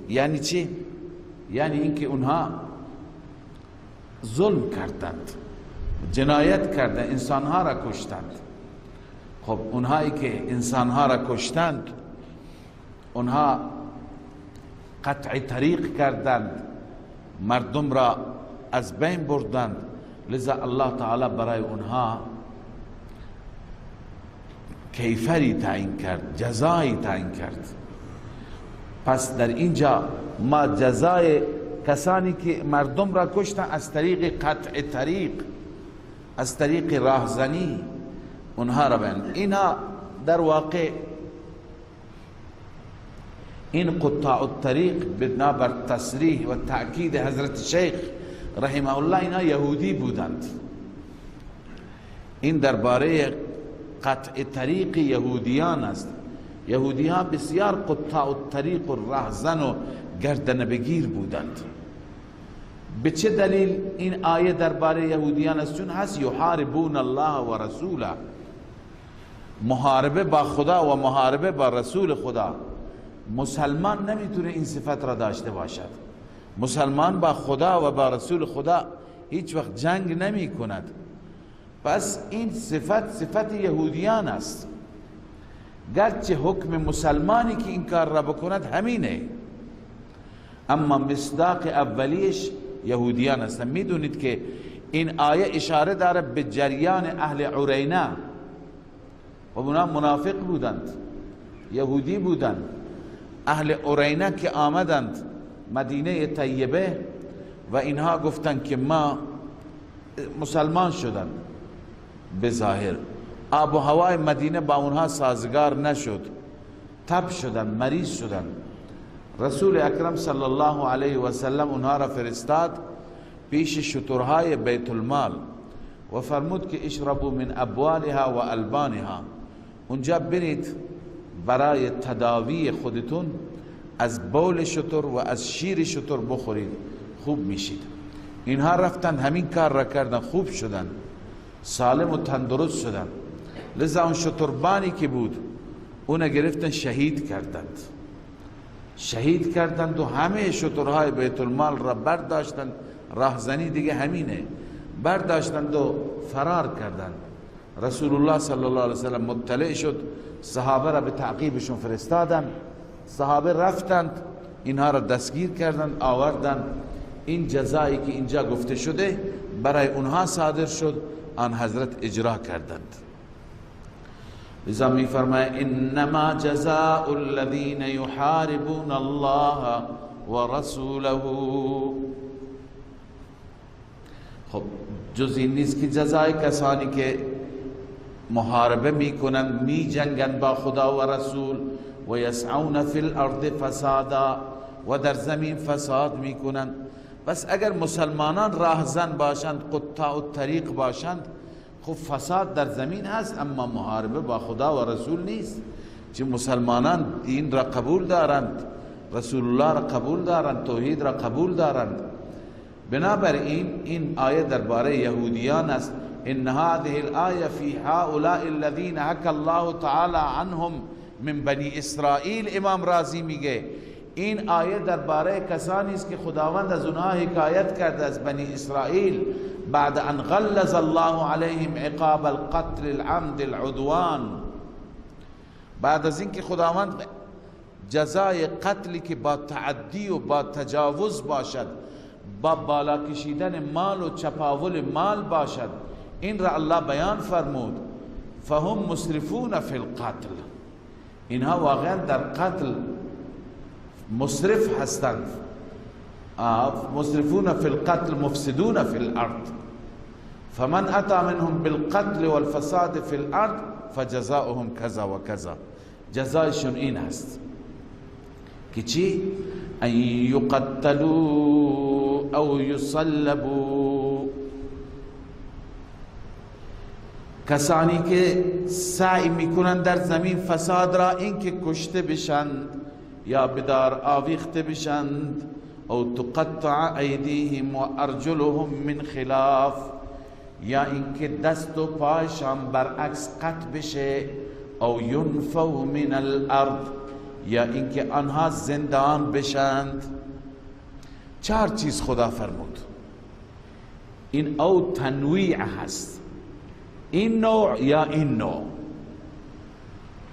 یعنی چی؟ یعنی اینکه اونها ظلم کردند، جنایت کردند، انسانها را کشتند. خب اونهایی که انسانها را کشتند، اونها قطع طریق کردند، مردم را از بین بردند، لذا الله تعالی برای اونها کیفری تعیین کرد، جزایی تعیین کرد. پس در اینجا ما جزای کسانی که مردم را کشتن از طریق قطع طریق، از طریق راهزنی، اونها را بیان. اینها در واقع این قطاع الطریق بنابر تصریح و تأکید حضرت شیخ رحمه الله اینا یهودی بودند. این درباره قطع طریق یهودیان است. یهودیان بسیار قطاع الطریق و راهزن و گردن بگیر بودند. به چه دلیل این آیه درباره یهودیان است؟ چون هست یحاربون الله و رسوله، محاربه با خدا و محاربه با رسول خدا. مسلمان نمیتونه این صفت را داشته باشد. مسلمان با خدا و با رسول خدا هیچ وقت جنگ نمی کند. پس این صفت صفت یهودیان است. گرچه حکم مسلمانی که این کار را بکند همینه، اما مصداق اولیش یهودیان هستند. میدونید که این آیه اشاره داره به جریان اهل عرینه و اونا منافق بودند، یهودی بودند. اهل عرینه که آمدند مدینه طیبه و اینها گفتند که ما مسلمان شدند، به ظاهر آب و هوای مدینه با اونها سازگار نشد، تب شدند، مریض شدند. رسول اکرم صلی الله علیه و سلم اونها را فرستاد پیش شترهای بیت المال و فرمود که اشربوا من ابوالها و البانها، اونجا برید برای تداوی خودتون از بول شتر و از شیر شتر بخورید، خوب میشید. اینها رفتن همین کار را کردن، خوب شدن، سالم و تندرست شدن. لذا اون شتربانی که بود اون گرفتن شهید کردند، شهید کردند و همه شترهای بیت المال را برداشتند. راهزنی دیگه همینه، برداشتند و فرار کردند. رسول الله صلی الله علیه وسلم مطلع شد، صحابه را به تعقیبشون فرستادند. صحابه رفتند اینها را دستگیر کردند، آوردند. این جزایی که اینجا گفته شده برای اونها صادر شد، آن حضرت اجرا کردند. لذا می فرماید انما جزاء الذین یحاربون الله ورسوله. خب جز این نیست که جزای کسانی که محاربه میکنند، میجنگند با خدا و رسول، و یسعون فی الارض فسادا، و در زمین فساد میکنند. پس اگر مسلمانان راهزن باشند، قطاع الطریق باشند، خب فساد در زمین هست، اما محاربه با خدا و رسول نیست. چه مسلمانان دین را قبول دارند، رسول الله را قبول دارند، توحید را قبول دارند. بنابراین این آیه درباره یهودیان است. ان هذه الآیه فی هؤلاء الذین حکى الله تعالی عنهم من بنی اسرائیل. امام رازی میگه این آیه درباره کسانی است که خداوند از اونها حکایت کرده از بنی اسرائیل، بعد ان غلظ الله علیهم عقاب القتل العمد العدوان، بعد از اینکه خداوند جزای قتلی که با تعدی و با تجاوز باشد، با بالا کشیدن مال و چپاول مال باشد، این را الله بیان فرمود. فهم مسرفون فی القتل، اینها واقعا در قتل مسرف هستند. مسرفون فی القتل مفسدون فی الارض، فمن اتى منهم بالقتل والفساد فی الارض فجزاؤهم كذا و كذا. جزایشون این هست که چی؟ ان یقتلوا او یصلبوا. کسانی که سعی میکنند در زمین فساد را، این که کشته بشند یا بدار آویخته بشند، او تقطع ایدیهم و ارجلهم من خلاف، یا اینکه دست و پایشان برعکس قطع بشه، او ینفوا من الارض، یا اینکه آنها زندان بشند. چهار چیز خدا فرمود. این او تنویع هست، این نوع یا این نوع.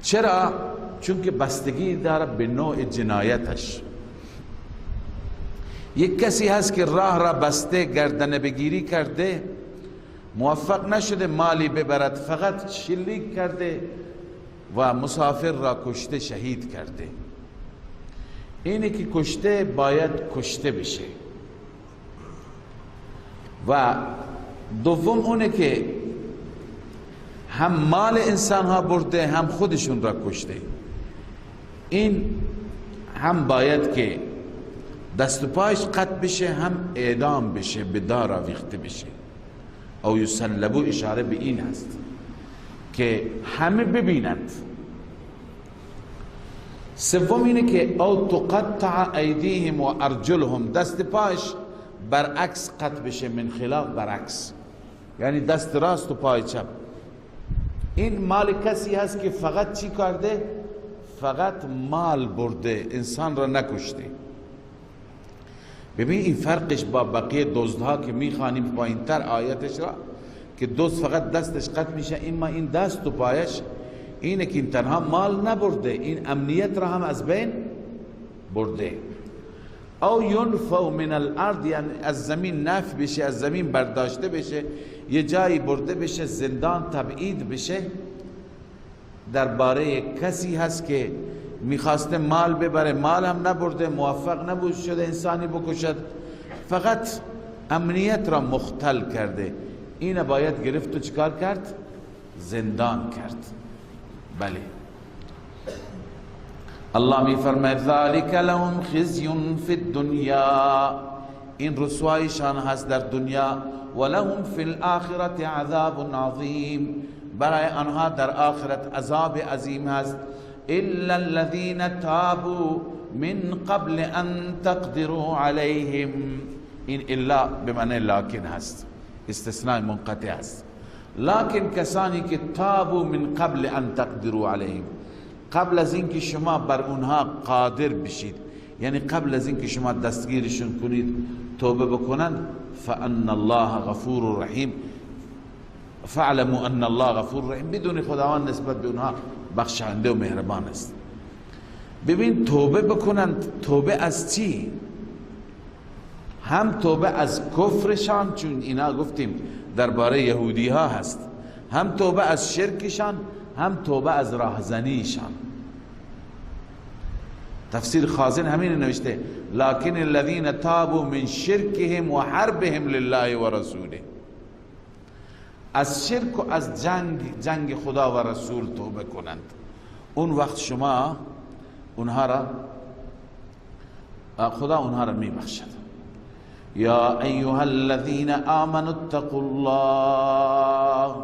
چرا؟ چون که بستگی داره به نوع جنایتش. یک کسی هست که راه را بسته، گردن بگیری کرده، موفق نشده مالی ببرد، فقط شلیک کرده و مسافر را کشته، شهید کرده. اینی که کشته باید کشته بشه. و دوم اونه که هم مال انسان ها برده، هم خودشون را کشته. این هم باید که دست و پایش قطع بشه، هم اعدام بشه، به دار آویخته بشه. او یسلبو اشاره به این هست که همه ببینند. سوم اینه که او تقطع ایدیهم و ارجلهم، دست پایش برعکس قطع بشه، من خلاف برعکس، یعنی دست راست و پای چپ. این مال کسی هست که فقط چی کرده؟ فقط مال برده، انسان را نکشته. ببین این فرقش با بقیه دزدها که میخوانیم پایینتر آیتش را، که دزد فقط دستش قطع میشه، اما این دست و پایش اینه که این تنها مال نبرده، این امنیت را هم از بین برده. او ینفو من الارض، یعنی از زمین نفی بشه، از زمین برداشته بشه، یه جایی برده بشه، زندان، تبعید بشه. درباره کسی هست که میخواسته مال ببره، مال هم نبرده، موفق نبود شده انسانی بکشد، فقط امنیت را مختل کرده، این باید گرفت و چکار کرد؟ زندان کرد. بله، الله می فرماید ذالک لهم خزی فی الدنیا، این رسوایشان هست در دنیا، ولهم فی الآخرة عذاب عظیم، برای آنها در آخرت عذاب عظیم هست. الا الذين تابوا من قبل ان تقدروا عليهم، این الا به معنی لکن هست، استثناء منقطع هست. لکن کسانی که تابوا من قبل ان تقدروا عليهم، قبل از اینکه شما بر اونها قادر بشید، یعنی قبل از اینکه شما دستگیرشون کنید توبه بکنند، فان الله غفور رحیم، فاعلموا ان الله غفور رحیم، بدون خداوند نسبت به اونها بخشنده و مهربان است. ببین توبه بکنند، توبه از چی؟ هم توبه از کفرشان، چون اینا گفتیم درباره یهودی ها هست، هم توبه از شرکشان، هم توبه از راهزنیشان. تفسیر خازن همین نوشته، لكن الذين تابوا من شركهم وحربهم لله ورسوله، از شرک و از جنگ خدا و رسول توبه کنند. اون وقت شما اونها را، خدا اونها را میبخشد. یا ایها الذین آمنوا اتقوا الله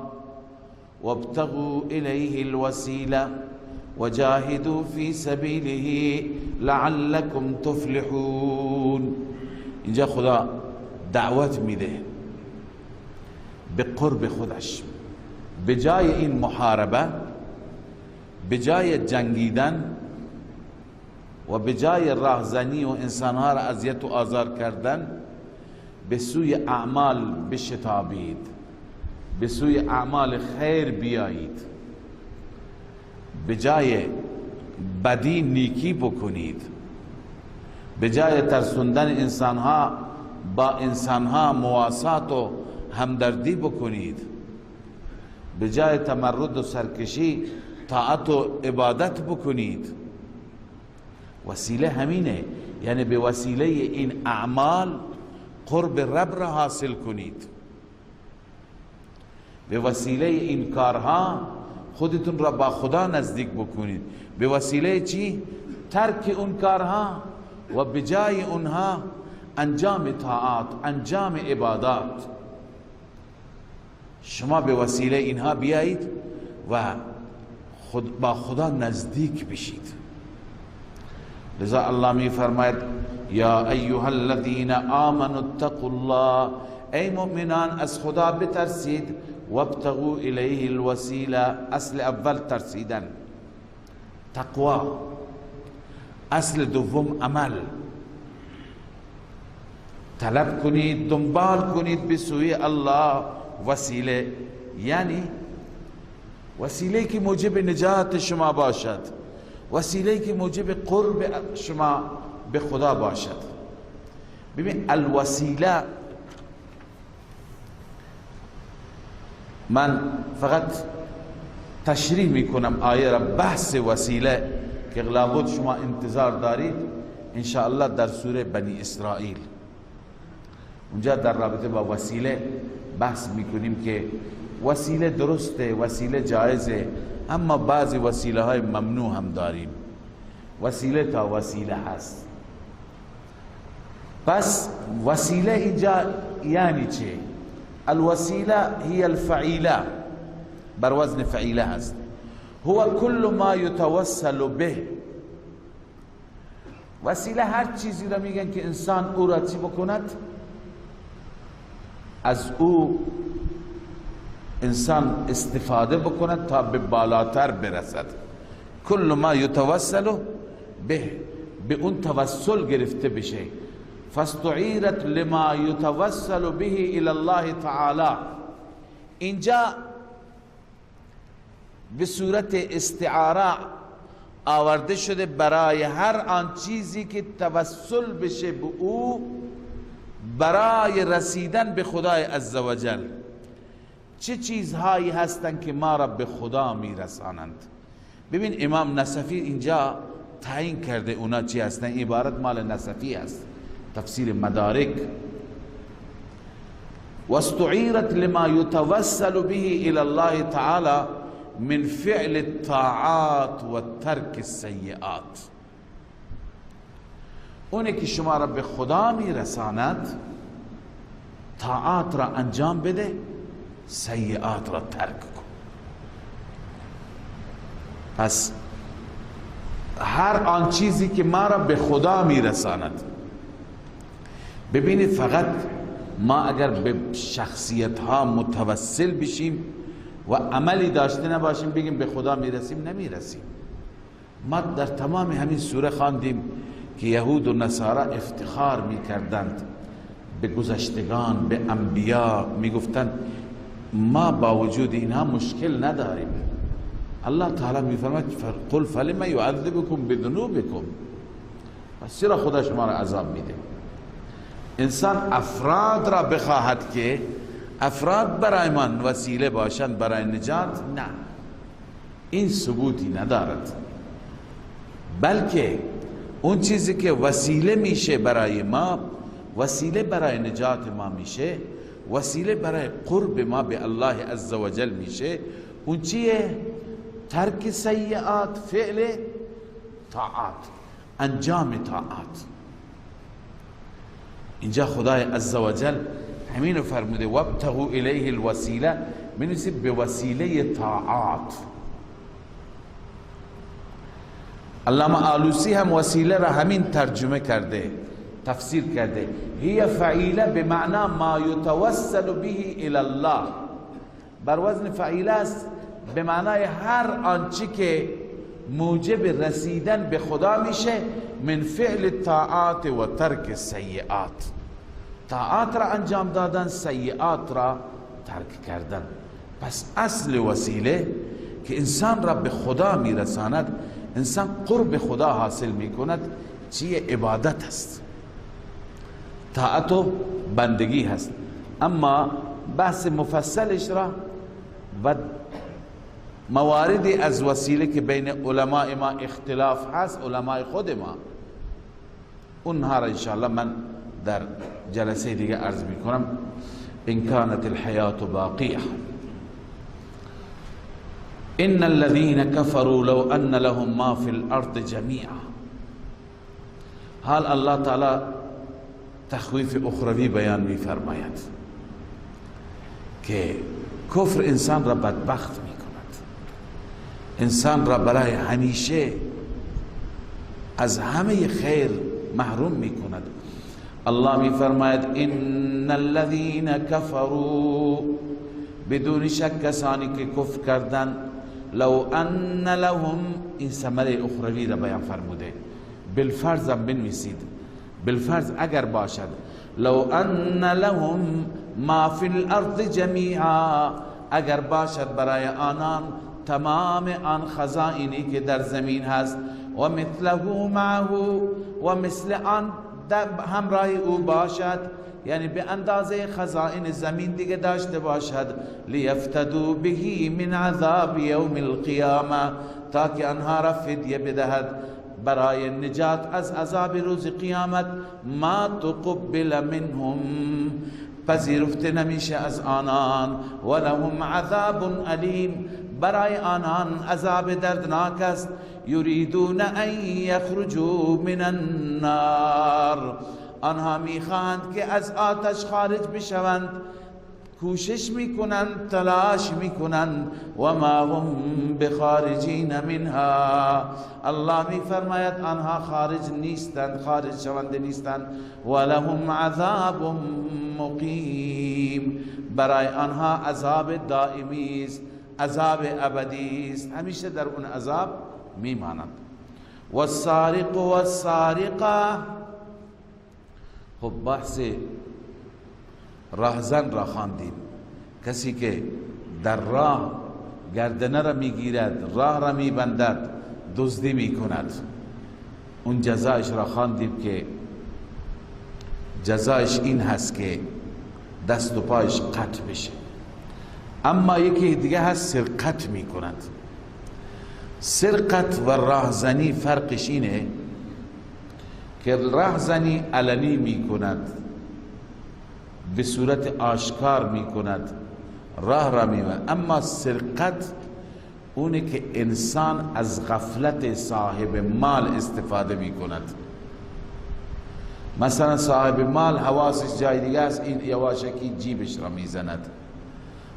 وابتغوا الیه الوسیله وجاهدوا فی سبیله لعلکم تفلحون. اینجا خدا دعوت میده به قرب خودش، به جای این محاربه، به جای جنگیدن و به جای راهزنی و انسانها را اذیت و آزار کردن، به سوی اعمال بشتابید، به سوی اعمال خیر بیایید، به جای بدی نیکی بکنید، به جای ترسوندن انسانها با انسانها مواسات و همدردی بکنید، به جای تمرد و سرکشی طاعت و عبادت بکنید. وسیله همینه، یعنی به وسیله این اعمال قرب رب را حاصل کنید، به وسیله این کارها خودتون را با خدا نزدیک بکنید. به وسیله چی؟ ترک اون کارها و به جای اونها انجام طاعات، انجام عبادات. شما به وسیله اینها بیایید و خود با خدا نزدیک بشید. لذا الله می فرماید یا ایها الذین آمنوا اتقوا الله، ای مؤمنان از خدا بترسید، وابتغوا الیه الوسیله. اصل اول ترسیدن، تقوا. اصل دوم عمل، طلب کنید، دنبال کنید به سوی الله وسیله، یعنی وسیله که موجب نجات شما باشد، وسیله که موجب قرب شما به خدا باشد. ببین الوسیله، من فقط تشریح میکنم آیه را، بحث وسیله که لابد شما انتظار دارید انشاءالله در سوره بنی اسرائیل، اونجا در رابطه با وسیله بحث میکنیم که وسیله درسته، وسیله جایزه، اما بعضی وسیله های ممنوع هم داریم. وسیله تا وسیله هست. پس وسیله اینجا یعنی چه؟ الوسیله هي الفعیله، بر وزن فعیله هست. هو كل ما يتوسل به. وسیله هر چیزی را میگن که انسان او را چی بکند؟ از او انسان استفاده بکند تا به بالاتر برسد. کل ما یتوسل به، به اون توسل گرفته بشه. فاستعیرت لما یتوسل به الی الله تعالی. اینجا به صورت استعاره آورده شده برای هر آن چیزی که توسل بشه به او برای رسیدن به خدای عزوجل. چه چیزهایی هستند که ما را به خدا میرسانند؟ ببین امام نصفی اینجا تعیین کرده اونا چی هستند. عبارت مال نصفی است، تفسیر مدارک. واستعیرت لما يتوسل به الى الله تعالی من فعل الطاعات و ترک السیئات. اونه که شما را به خدا میرساند طاعات را انجام بده، سیئات را ترک کن. پس هر آن چیزی که ما را به خدا میرساند. ببینید فقط ما اگر به شخصیت ها متوسل بشیم و عملی داشته نباشیم بگیم به خدا میرسیم، نمیرسیم. ما در تمام همین سوره خواندیم که یهود و نصارا افتخار میکردند به گذشتگان، به انبیا، میگفتند ما با وجود اینها مشکل نداریم. الله تعالی میفرماید قل فلم یعذبکم بذنوبکم، پس چرا خدا شما را عذاب میده؟ انسان افراد را بخواهد که افراد برای من وسیله باشند برای نجات، نه، این ثبوتی ندارد. بلکه اون چیزی که وسیله میشه برای ما، وسیله برای نجات ما میشه، وسیله برای قرب ما به الله عزوجل میشه، اون چیه؟ ترک سیئات، فعل طاعات، انجام طاعات. اینجا خدای عزوجل همین رو فرموده وابتغوا الیه الوسیله، می‌نویسه به وسیله طاعات. علامه آلوسی هم وسیله را همین ترجمه کرده، تفسیر کرده. هي فعیله به معنا ما یتوسل به الی الله، بر وزن فعیله است، به معنای هر آنچه که موجب رسیدن به خدا میشه، من فعل الطاعات و ترک السیئات. طاعات را انجام دادن، سیئات را ترک کردن. پس اصل وسیله که انسان را به خدا میرساند، انسان قرب خدا حاصل میکند، چیه؟ عبادت هست، طاعت و بندگی هست. اما بحث مفصلش را و مواردی از وسیله که بین علماء ما اختلاف هست، علماء خود ما، اونها را انشاءالله من در جلسه دیگه عرض میکنم. ان كانت الحیات باقیه. ان الذين كفروا لو ان لهم ما في الارض جميعا. حال الله تعالی تخویف اخروی بیان میفرماید که کفر انسان را بدبخت میکند، انسان را برای همیشه از همه خیر محروم میکند. الله میفرماید ان الذين كفروا، بدون شک کسانی که کفر کردند، لو ان لهم، این ثمره اخروی را بیان فرموده، بالفرض هم بنویسید، بالفرض اگر باشد، لو ان لهم ما فی الارض جمیعا، اگر باشد برای آنان تمام آن خزائنی که در زمین هست، و مثله معه، و مثل آن همراه او باشد، یعنی به اندازه خزائن زمین دیگه داشته باشد، لیفتدوا به من عذاب یوم القیامه، تا که آنها را فدیه بدهد برای نجات از عذاب روز قیامت. ما تقبل منهم، پذیرفته نمیشه از آنان، ولهم عذاب علیم، برای آنان عذاب دردناک است. یریدون ان یخرجوا من النار، آنها میخواهند که از آتش خارج بشوند، کوشش میکنند، تلاش میکنند، و ما هم بخارجین منها، الله میفرماید آنها خارج نیستند، خارج شونده نیستند. و لهم عذاب مقیم، برای آنها عذاب دائمی است، عذاب ابدی است، همیشه در اون عذاب میمانند. والسارق والسارقه، خب بحث راهزن را خواندیم، کسی که در راه گردنه را میگیرد، راه را میبندد، دزدی میکند، اون جزایش را خواندیم که جزایش این هست که دست و پایش قطع بشه. اما یکی دیگه هست سرقت میکند. سرقت و راهزنی فرقش اینه که راهزنی علنی میکند، به صورت آشکار میکند، راه را میبند. اما سرقت اونه که انسان از غفلت صاحب مال استفاده میکند. مثلا صاحب مال حواسش جای دیگه است، این یواشکی جیبش را میزند.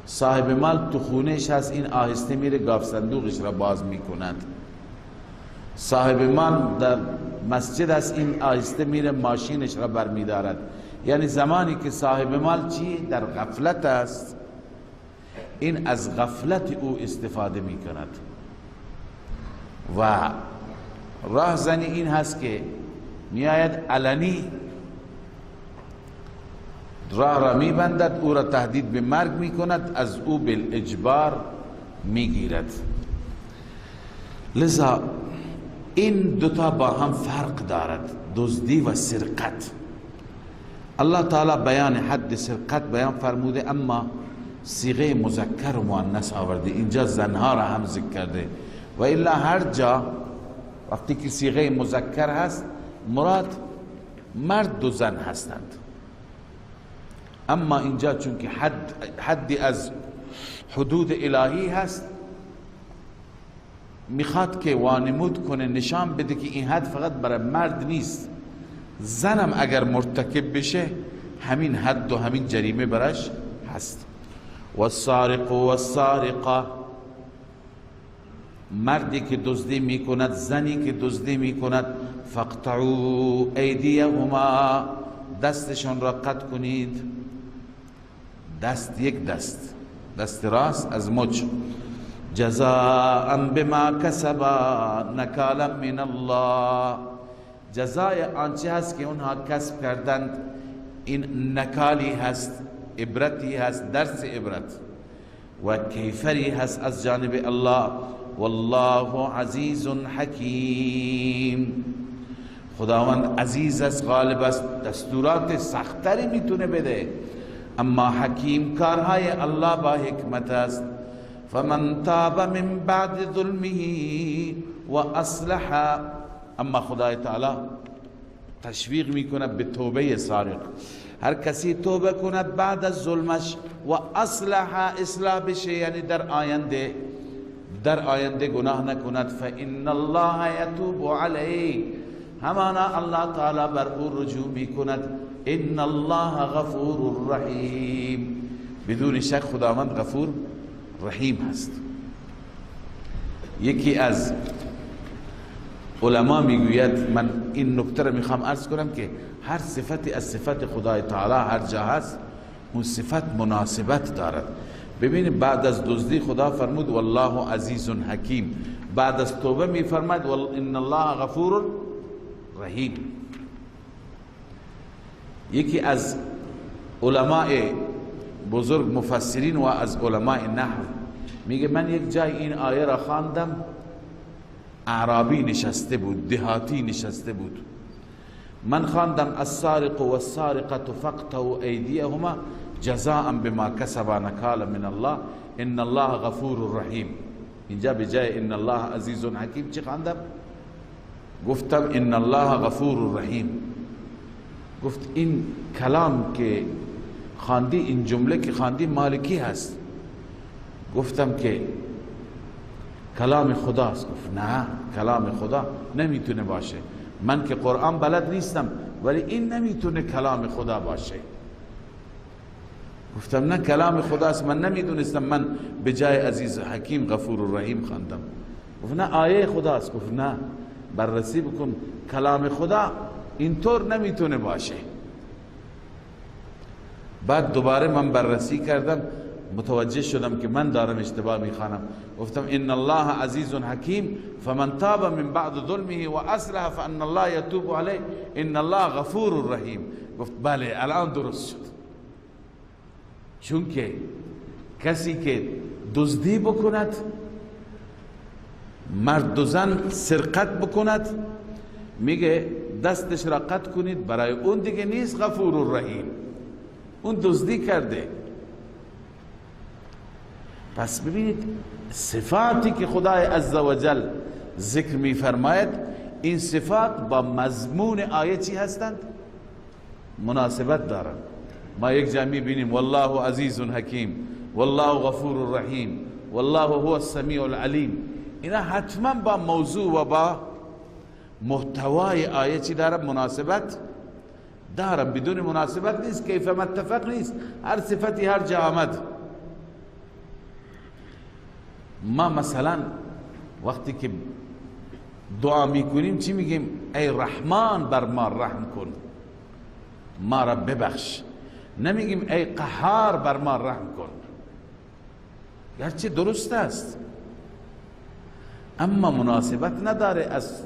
صاحب مال تو خونهش هست، این آهسته میره گاف صندوقش را باز میکند. صاحب مال در مسجد است، این آهسته میره ماشینش را برمیدارد. یعنی زمانی که صاحب مال چی؟ در غفلت است، این از غفلت او استفاده میکند. و راهزنی این هست که میآید علنی راه را میبندد، او را تهدید به مرگ میکند، از او بالاجبار میگیرد. لذا این دوتا با هم فرق دارد، دزدی و سرقت. الله تعالی بیان حد سرقت بیان فرموده، اما صیغه مذکر و مؤنث آورده، اینجا زنها را هم ذکر کرده، و الا هر جا وقتی که صیغه مذکر هست مراد مرد و زن هستند. اما اینجا چون که حدی از حدود الهی هست، میخواد که وانمود کنه، نشان بده که این حد فقط برای مرد نیست، زنم اگر مرتکب بشه همین حد و همین جریمه براش هست. والسارق والسارقه، مردی که دزدی میکند، زنی که دزدی میکند، فاقطعوا ایدیهما، دستشان را قطع کنید. دست یک دست، دست راست از مچ. جزاء بما کسبا نکالا من الله، جزای آنچه هست که اونها کسب کردند، این نکالی هست، عبرتی هست، درس عبرت. و کیفری هست از جانب الله. والله عزیز حکیم، خداوند عزیز است، غالب است، دستورات سختری میتونه بده، اما حکیم، کارهای الله با حکمت است. فمن تاب من بعد ظلمه و اصلح، اما خدای تعالی تشویق میکنه به توبه سارق. هر کسی توبه کند بعد از ظلمش و اصلح، اصلاح بشه، یعنی در آینده گناه نکند، فإن الله یتوب علیه، همانا الله تعالی بر او رجوع میکند. ان الله غفور رحیم، بدون شک خداوند غفور رحیم هست. یکی از علما میگوید، من این نکته را میخوام عرض کنم که هر صفتی از صفت خدای تعالی هر جا هست اون صفت مناسبت دارد. ببینید بعد از دزدی خدا فرمود والله عزیز حکیم، بعد از توبه میفرماید ان الله غفور رحیم. یکی از علماء بزرگ مفسرین و از علماء نحو میگه من یک جای این آیه را خواندم، اعرابی نشسته بود، دهاتی نشسته بود، من خواندم السارق والسارقة فاقطعوا ایدیهما جزاء بما کسبا نکالا من الله ان الله غفور رحیم. اینجا به جای ان الله عزیز حکیم چی خواندم؟ گفتم ان الله غفور رحیم. گفت این کلام که خواندی، این جمله که خواندی مالکی هست؟ گفتم که کلام خداست. گفت نه، کلام خدا نمیتونه باشه، من که قرآن بلد نیستم ولی این نمیتونه کلام خدا باشه. گفتم نه کلام خداست، من نمیدونستم، من به جای عزیز حکیم غفور رحیم خواندم. گفت نه آیه خداست. گفت نه، بررسی بکن، کلام خدا اینطور نمیتونه باشه. بعد دوباره من بررسی کردم، متوجه شدم که من دارم اشتباه میخوانم. گفتم ان الله عزیز حکیم فمن تاب من بعد ظلمه و اصلح فان الله یتوب علیه ان الله غفور رحیم. گفت بله الان درست شد. چون که کسی که دزدی بکند، مرد و زن سرقت بکند، میگه دستش را قطع کنید، برای اون دیگه نیست غفور رحیم، اون دزدی کرده. پس ببینید صفاتی که خدای عزوجل ذکر میفرماید، این صفات با مضمون آیه چی هستند؟ مناسبت دارند. ما یک جا میبینیم والله عزیز حکیم، والله غفور رحیم، والله هو السمیع العلیم. اینا حتما با موضوع و با محتوای آیه چی دارن؟ مناسبت دارن. بدون مناسبت نیست، کیف متفق نیست، هر صفتی هر جا آمد. ما مثلا وقتی که دعا میکنیم چی میگیم؟ ای رحمان بر ما رحم کن، ما را ببخش. نمیگیم ای قهار بر ما رحم کن، گرچه درست است اما مناسبت نداره. از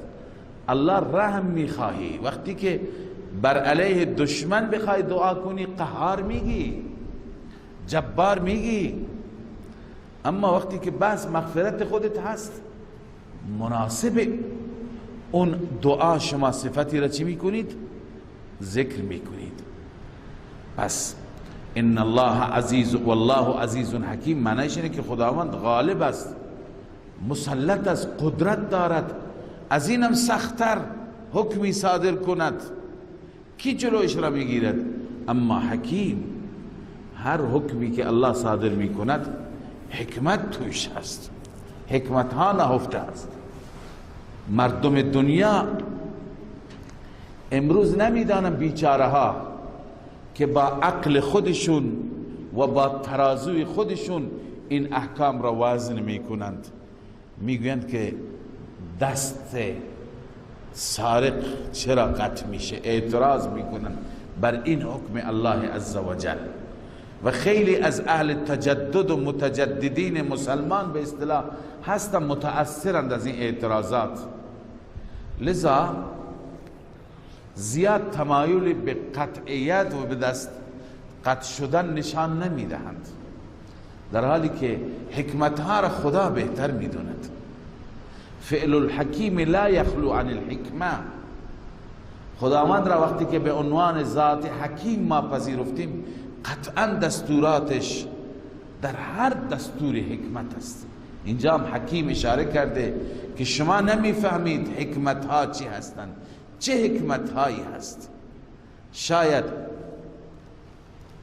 الله رحم میخواهی، وقتی که بر علیه دشمن بخوای دعا کنی قهار میگی، جبار میگی، اما وقتی که بحث مغفرت خودت هست، مناسب اون دعا شما صفتی را چی میکنید؟ ذکر میکنید. پس ان الله عزیز والله عزیز حکیم معنیش اینه که خداوند غالب است، مسلط است، قدرت دارد، از اینم سخت‌تر حکمی صادر کند، کی جلوش را میگیرد؟ اما حکیم، هر حکمی که الله صادر میکند حکمت توش هست، حکمت ها نهفته است. مردم دنیا امروز نمیدانم بیچاره ها که با عقل خودشون و با ترازوی خودشون این احکام را وزن میکنند، میگویند که دست سارق چرا قطع میشه، اعتراض میکنند بر این حکم الله عزوجل. و خیلی از اهل تجدد و متجددین مسلمان به اصطلاح هستن، متأثرند از این اعتراضات، لذا زیاد تمایل به قطعیت و به دست قطع شدن نشان نمیدهند. در حالی که حکمتها را خدا بهتر میدوند. فعل الحکیم لا یخلو عن الحکمه. خداوند را وقتی که به عنوان ذات حکیم ما پذیرفتیم، قطعا دستوراتش در هر دستور حکمت است. اینجا هم حکیم اشاره کرده که شما نمیفهمید حکمت ها چی هستند، چه حکمت هایی هست. شاید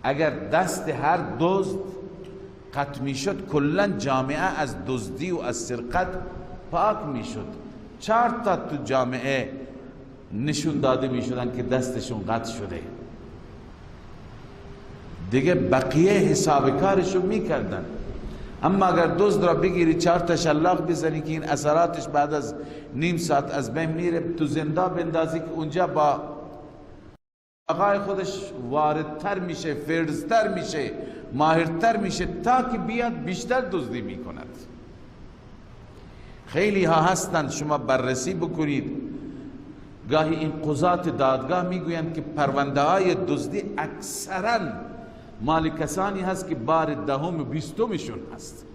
اگر دست هر دزد قطع میشد، کلا جامعه از دزدی و از سرقت پاک میشد. 4 تا تو جامعه نشون داده میشدن که دستشون قطع شده، دیگه بقیه حساب کارشون میکردن. اما اگر دزد را بگیری 4 تا شلاق بزنی که این اثراتش بعد از نیم ساعت از بین میره، تو زنده بندازی که اونجا با آقای خودش واردتر میشه، فرزتر میشه، ماهرتر میشه، تا که بیاد بیشتر دزدی میکند. خیلی ها هستند، شما بررسی بکنید، گاهی این قضات دادگاه میگویند که پرونده های دزدی اکثرا مال کسانی هست که بار 10 و 20شون هست.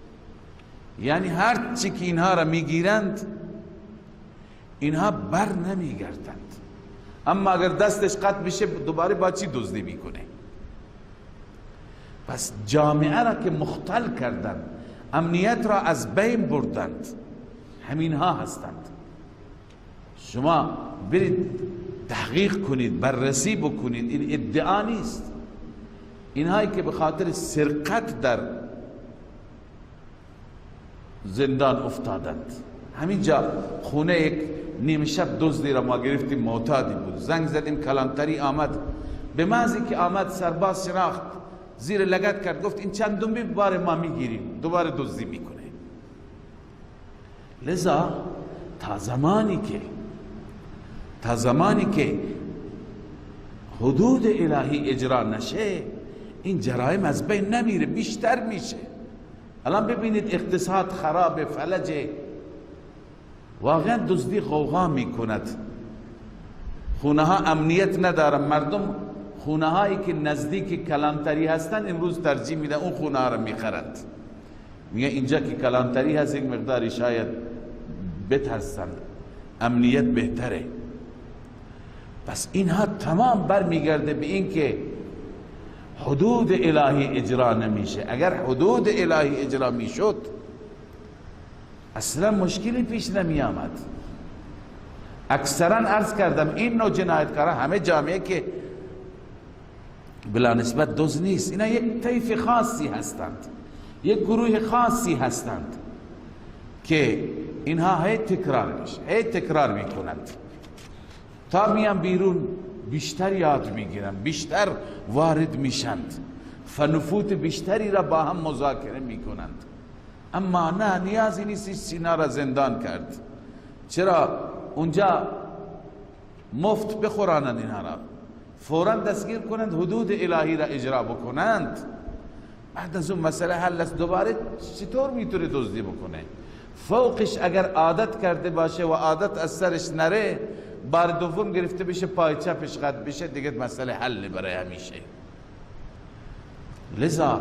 یعنی هر چی که اینها را میگیرند اینها بر نمیگردند. اما اگر دستش قطع بشه دوباره با چی دزدی میکنه؟ پس جامعه را که مختل کردند، امنیت را از بین بردند، همینها هستند. شما برید تحقیق کنید، بررسی بکنید، این ادعا نیست. اینهایی که به خاطر سرقت در زندان افتادند. همینجا خونه یک نیمه شب دزدی را ما گرفتیم، معتادی بود، زنگ زدیم کلانتری آمد، به محضی که آمد سرباز شناخت، زیر لگد کرد، گفت این چندمی بار ما میگیریم، دوباره دزدی میکنه. لذا تا زمانی که حدود الهی اجرا نشه، این جرایم از بین نمیره، بیشتر میشه. الان ببینید اقتصاد خراب، فلجه، واقعا دزدی غوغا میکند. خونه ها امنیت ندارن، مردم خونه هایی که نزدیک کلانتری هستن امروز ترجیح میدن اون خونه ها رو میخرند. میگه اینجا که کلانتری هست یک مقداری شاید بترسند، امنیت بهتره. پس اینها تمام برمیگرده به این که حدود الهی اجرا نمیشه. اگر حدود الهی اجرا میشد اصلا مشکلی پیش نمی آمد. اکثرا عرض کردم این نوع جنایتکارا همه جامعه که بلا نسبت دزد نیست، اینا یک طیف خاصی هستند، یک گروه خاصی هستند که اینها هی تکرار میشه، هی تکرار میکنند، تا میان بیرون بیشتر یاد میگیرن، بیشتر وارد میشند، فنفوت بیشتری را با هم مذاکره میکنند. اما نه، نیازی نیست سینا را زندان کرد. چرا؟ اونجا مفت بخورانند، اینها را فوراً دستگیر کنند، حدود الهی را اجرا بکنند. بعد از اون مسئله حل است. دوباره چطور میتونه دزدی بکنه؟ فوقش اگر عادت کرده باشه و عادت از سرش نره، بار دوم گرفته بشه، پای چپش قطع بشه، دیگه مسئله حل برای همیشه. لذا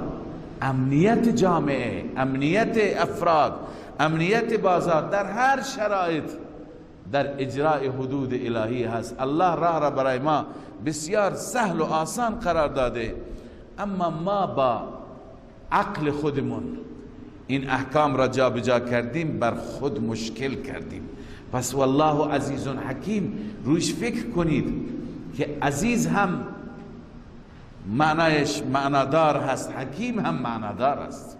امنیت جامعه، امنیت افراد، امنیت بازار در هر شرایط در اجرای حدود الهی هست. الله راه را برای ما بسیار سهل و آسان قرار داده، اما ما با عقل خودمون این احکام را جابجا کردیم، بر خود مشکل کردیم. پس والله عزیز حکیم، روش فکر کنید که عزیز هم معنایش معنادار هست، حکیم هم معنادار است.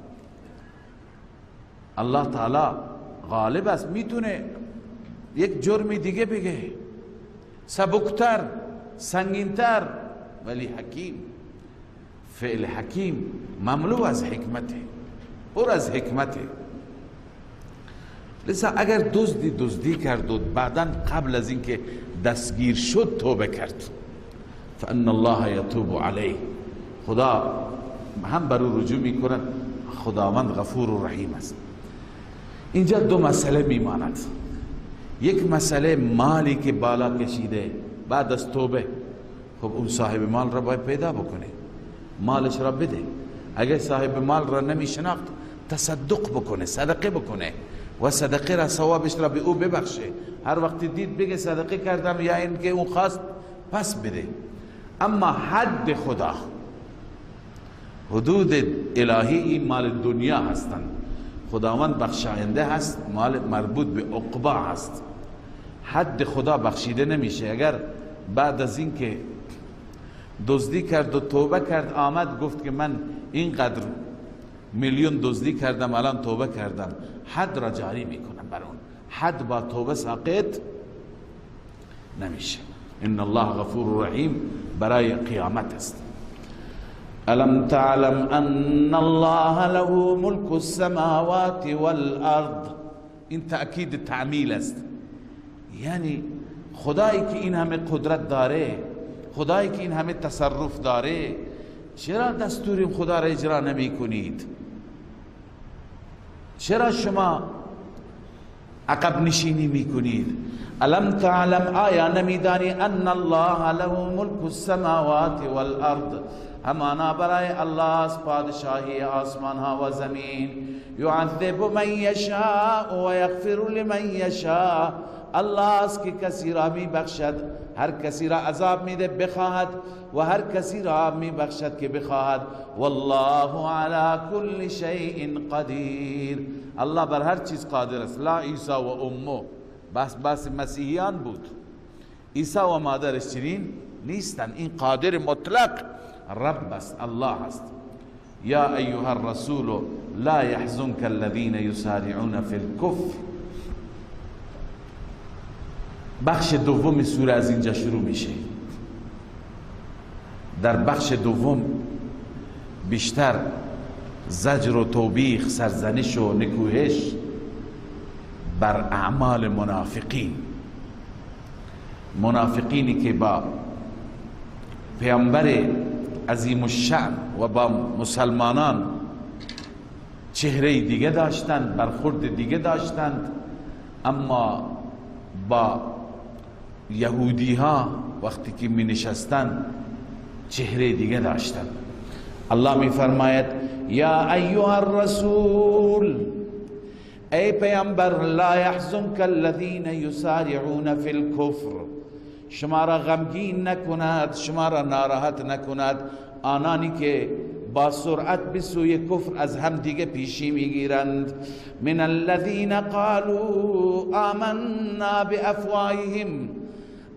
الله تعالی غالب است، میتونه یک جرم دیگه بگه، سبکتر، سنگینتر، ولی حکیم، فعل حکیم مملو از حکمته، پر از حکمته. لذا اگر دزدی دزدی کرد و بعدا قبل از اینکه دستگیر شد توبه کرد، فان الله یتوب علیه، خدا هم بر او رجوع میکند، خداوند غفور و رحیم است. اینجا دو مسئله میماند. یک مسئله مالی که بالا کشیده بعد از توبه، خب اون صاحب مال را باید پیدا بکنه، مالش را بده. اگر صاحب مال را نمی شناخت تصدق بکنه، صدقه بکنه و صدقه را ثوابش را به او ببخشه. هر وقت دید بگه صدقه کردم، یا اینکه اون خواست پس بده. اما حد خدا، حدود الهی، این مال دنیا هستند. خداوند بخشاینده هست، مال مربوط به عقبا هست. حد خدا بخشیده نمیشه. اگر بعد از اینکه دزدی کرد و توبه کرد آمد گفت که من اینقدر میلیون دزدی کردم، الان توبه کردم، حد را جاری میکنم بر اون. حد با توبه ساقط نمیشه. ان الله غفور رحیم برای قیامت است. الم تعلم ان الله له ملک السماوات والارض. این تأکید تعمیل است، یعنی خدایی که این همه قدرت داره، خدایی که این همه تصرف داره، چرا دستور خدا را اجرا نمی کنید؟ چرا شما عقب نشینی می کنید؟ الم تعلم، آیا نمیدانی ان الله له ملک السماوات والارض، همانا برای الله است پادشاهی آسمان ها و زمین. یعذب من یشاء و یغفر لمن یشاء. الله است که کسی را می بخشد، هر کسی را عذاب میده بخواهد و هر کسی را می بخشد که بخواهد. والله علی کل شیء قدیر. الله بر هر چیز قادر است. لا عیسی و امه، بس مسیحیان بود، عیسی و مادرش چنین نیستن. این قادر مطلق رب است، الله است. یا ایها الرسول لا يحزنك الذين يسارعون في الكفر. بخش دوم سوره از اینجا شروع میشه. در بخش دوم بیشتر زجر و توبیخ، سرزنش و نکوهش بر اعمال منافقین، منافقینی که با پیامبر عظیم الشأن و با مسلمانان چهره دیگه داشتند، برخورد دیگه داشتند، اما با یهودی ها وقتی که می نشستند چهره دیگه داشتند. الله می فرماید یا ایها الرسول، ای پیامبر، لا يحزنك الذين يسارعون في الكفر، شما را غمگین نکند، شما را ناراحت نکند آنانی که با سرعت به سوی کفر از هم دیگه پیشی میگیرند. من الذین قالوا آمنا بافواههم،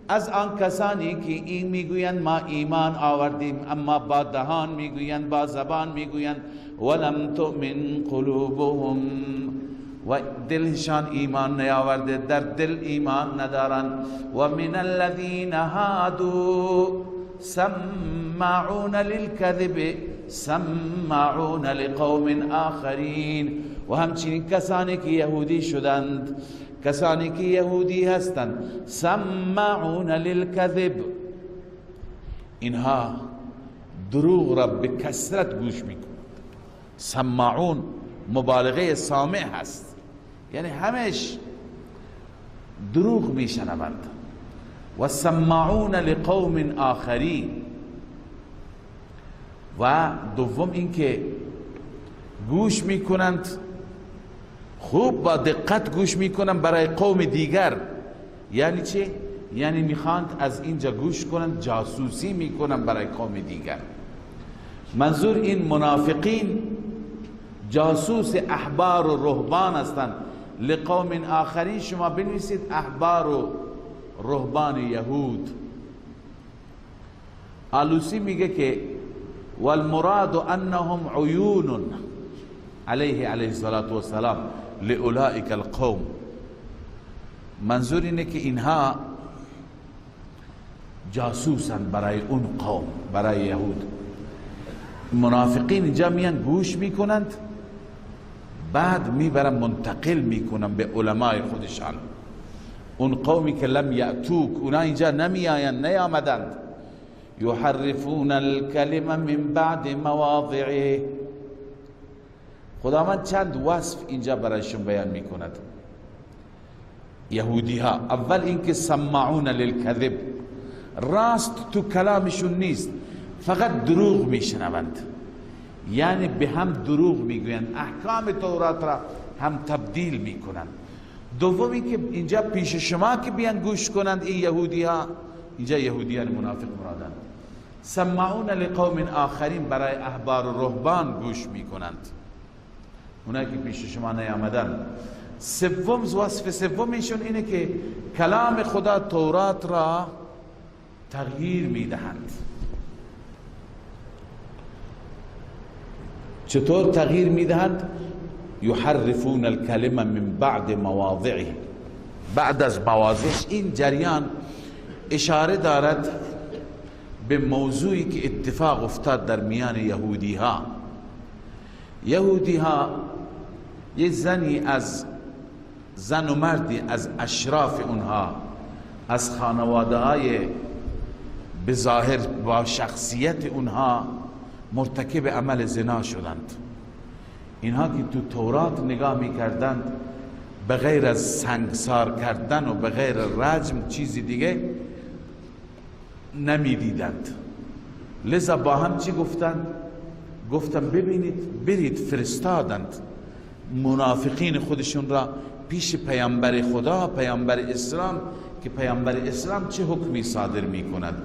از آن کسانی که این میگویند ما ایمان آوردیم، اما با دهان میگویند، با زبان میگویند، ولم تؤمن قلوبهم، و دلشان ایمان نیاورده، در دل ایمان ندارند. و من الذین هادوا سماعون للكذب سماعون لقوم آخرین، و همچنین کسانی که یهودی شدند، کسانی که یهودی هستند، سماعون للكذب، اینها دروغ را به کثرت گوش میکنند. سماعون مبالغه سامع هست، یعنی همش دروغ میشنوند. و سماعون لقوم آخرین، و دوم اینکه گوش میکنند، خوب با دقت گوش میکنند برای قوم دیگر. یعنی چه؟ یعنی میخواند از اینجا گوش کنند، جاسوسی میکنند برای قوم دیگر. منظور این منافقین جاسوس احبار و رهبان هستند. لقوم آخرین شما بنویسید احبار و رهبان یهود. آلوسی میگه که والمراد انهم عیون علیه الصلاة والسلام لأولئک القوم، منظور اینه که اینها جاسوسن برای اون قوم، برای یهود. منافقین اینجا میان گوش میکنند، بعد میبرن منتقل میکنن به علمای خودشان. اون قومی که لم یأتوک، اونا اینجا نمیآیند، نیامدند. یحرفون الکلمه من بعد مواضعه. خداوند چند وصف اینجا برایشون بیان میکند یهودی ها. اول اینکه سماعون للکذب، راست تو کلامشون نیست، فقط دروغ میشنوند. یعنی به هم دروغ میگویند، احکام تورات را هم تبدیل میکنند. دومی که اینجا پیش شما که بیان گوش کنند این یهودی ها، اینجا یهودیان منافق مرادند، سمعون لقوم آخرین، برای احبار و رهبان گوش میکنند، اونایی که پیش شما نیامدن. سوم، وصف سومشون اینه که کلام خدا تورات را تغییر میدهند. چطور تغییر میدهند؟ یحرفون الکلمه من بعد مواضعه، بعد از مواضعش. این جریان اشاره دارد به موضوعی که اتفاق افتاد در میان یهودی ها. یهودی ها یه زنی از زن و مردی از اشراف اونها، از خانواده های بظاهر با شخصیت اونها مرتکب عمل زنا شدند. اینها که تو تورات نگاه میکردند بغیر از سنگسار کردن و بغیر رجم چیزی دیگه نمیدیدند. لذا با هم چی گفتند؟ گفتند ببینید، برید، فرستادند منافقین خودشون را پیش پیامبر خدا، پیامبر اسلام، که پیامبر اسلام چه حکمی صادر میکند.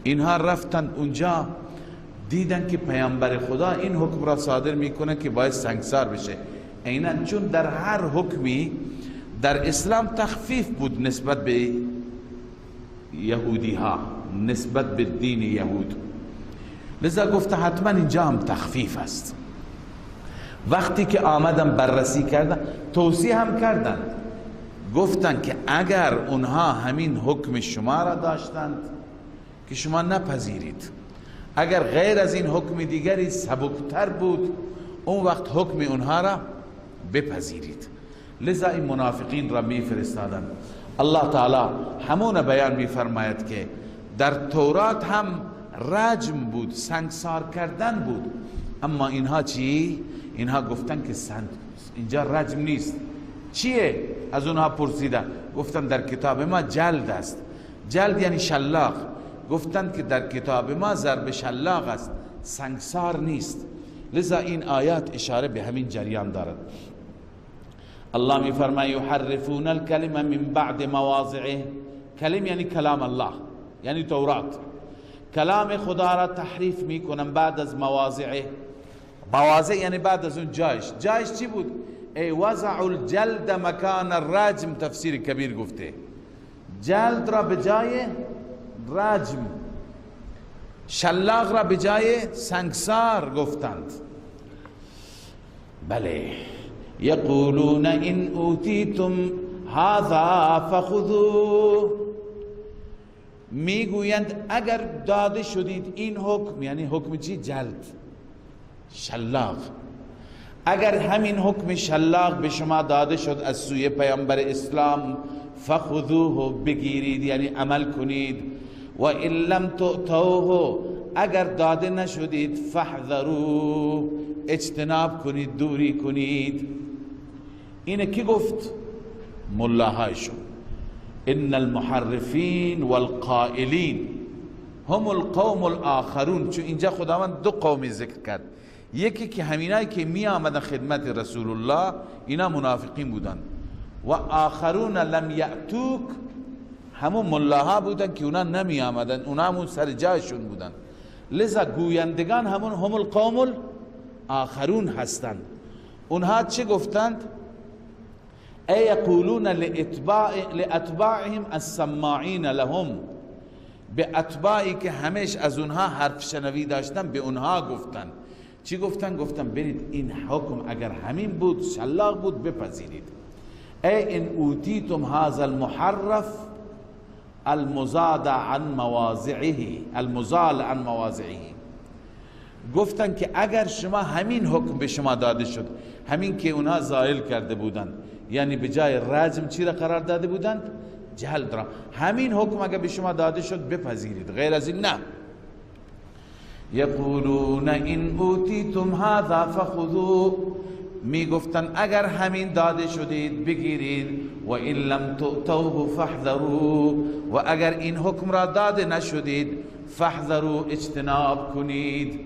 اینها رفتند اونجا، دیدن که پیامبر خدا این حکم را صادر میکنه که باید سنگسار بشه. عینا چون در هر حکمی در اسلام تخفیف بود نسبت به یهودی ها، نسبت به دین یهود، لذا گفته حتما اینجا هم تخفیف است. وقتی که آمدن بررسی کردن، توصیه هم کردن، گفتن که اگر اونها همین حکم شما را داشتند که شما نپذیرید، اگر غیر از این حکم دیگری سبکتر بود، اون وقت حکم اونها را بپذیرید. لذا این منافقین را میفرستادند. الله تعالی همون بیان میفرماید که در تورات هم رجم بود، سنگسار کردن بود، اما اینها چی؟ اینها گفتن که اینجا رجم نیست. چیه؟ از اونها پرسیدن، گفتن در کتاب ما جلد است. جلد یعنی شلاق. گفتند که در کتاب ما ضرب شلاق است، سنگسار نیست. لذا این آیات اشاره به همین جریان دارد. الله می فرماید یحرفون الکلمه من بعد مواضعه. کلم یعنی کلام الله، یعنی تورات. کلام خدا را تحریف میکنن بعد از مواضعه. مواضع یعنی بعد از اون جایش. جایش چی بود؟ ای وضع الجلد مکان الرجم، تفسیر کبیر گفته جلد را به جای رجم، شلاق را به جای سنگسار گفتند. بله، یقولون ان اوتیتم هذا فخذوه، میگویند اگر داده شدید این حکم، یعنی حکم چی؟ جلد، شلاق. اگر همین حکم شلاق به شما داده شد از سوی پیامبر اسلام، فخذوه، بگیرید، یعنی عمل کنید. و ان لم تؤتوه، اگر داده نشدید، فاحذروا، اجتناب کنید، دوری کنید. اینه کی گفت؟ ملاهایشون. ان المحرفین والقائلین هم القوم الاخرون. چون اینجا خداوند دو قومی ذکر کرد، یکی که همینایی که می آمدن خدمت رسول الله، اینا منافقین بودن، و آخرون لم یأتوک، همون ملاها بودن که اونا نمی آمدن، اونا همون سر جایشون بودن. لذا گویندگان همون هم القوم الاخرون هستند. اونها چه گفتند؟ ای یقولون لاتباعهم السماعین لهم، به اتباعی که همیش از اونها حرف شنوی داشتن به اونها گفتن. چی گفتن؟ گفتن برید این حکم اگر همین بود، شلاق بود، بپذیرید. ای ان اوتیتم هذا المحرف المزاد عن مواضعه، المزال عن مواضعه. گفتن که اگر شما همین حکم به شما داده شد، همین که اونها زائل کرده بودند، یعنی به جای رجم چی را قرار داده بودند؟ جلد را. همین حکم اگر به شما داده شد بپذیرید، غیر از این نه. یقولون ان اوتیتم هذا فخذوه، می گفتن اگر همین داده شدید بگیرید، و ان لم تؤتوه فاحذروا، و اگر این حکم را داده نشدید فاحذروا، اجتناب کنید،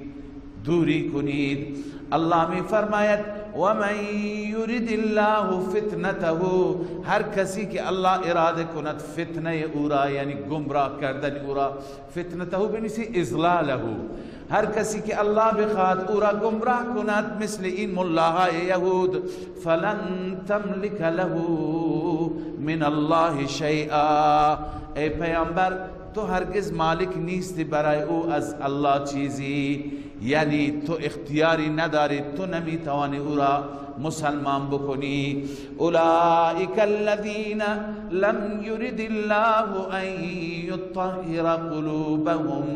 دوری کنید. الله می فرماید و من یرید الله فتنته، هر کسی که الله اراده کند فتنه او را، یعنی گمراه کردن او را، فتنته بنویسی اضلاله، هر کسی که الله بخواد او را گمراه کند مثل این ملاهای یهود، فلن تملک له من الله شیئا، ای پیامبر تو هرگز مالک نیستی برای او از الله چیزی، یعنی تو اختیاری نداری، تو نمیتوانی او را مسلمان بکنی. اولئک الذین لم یرد الله ان یطهر قلوبهم،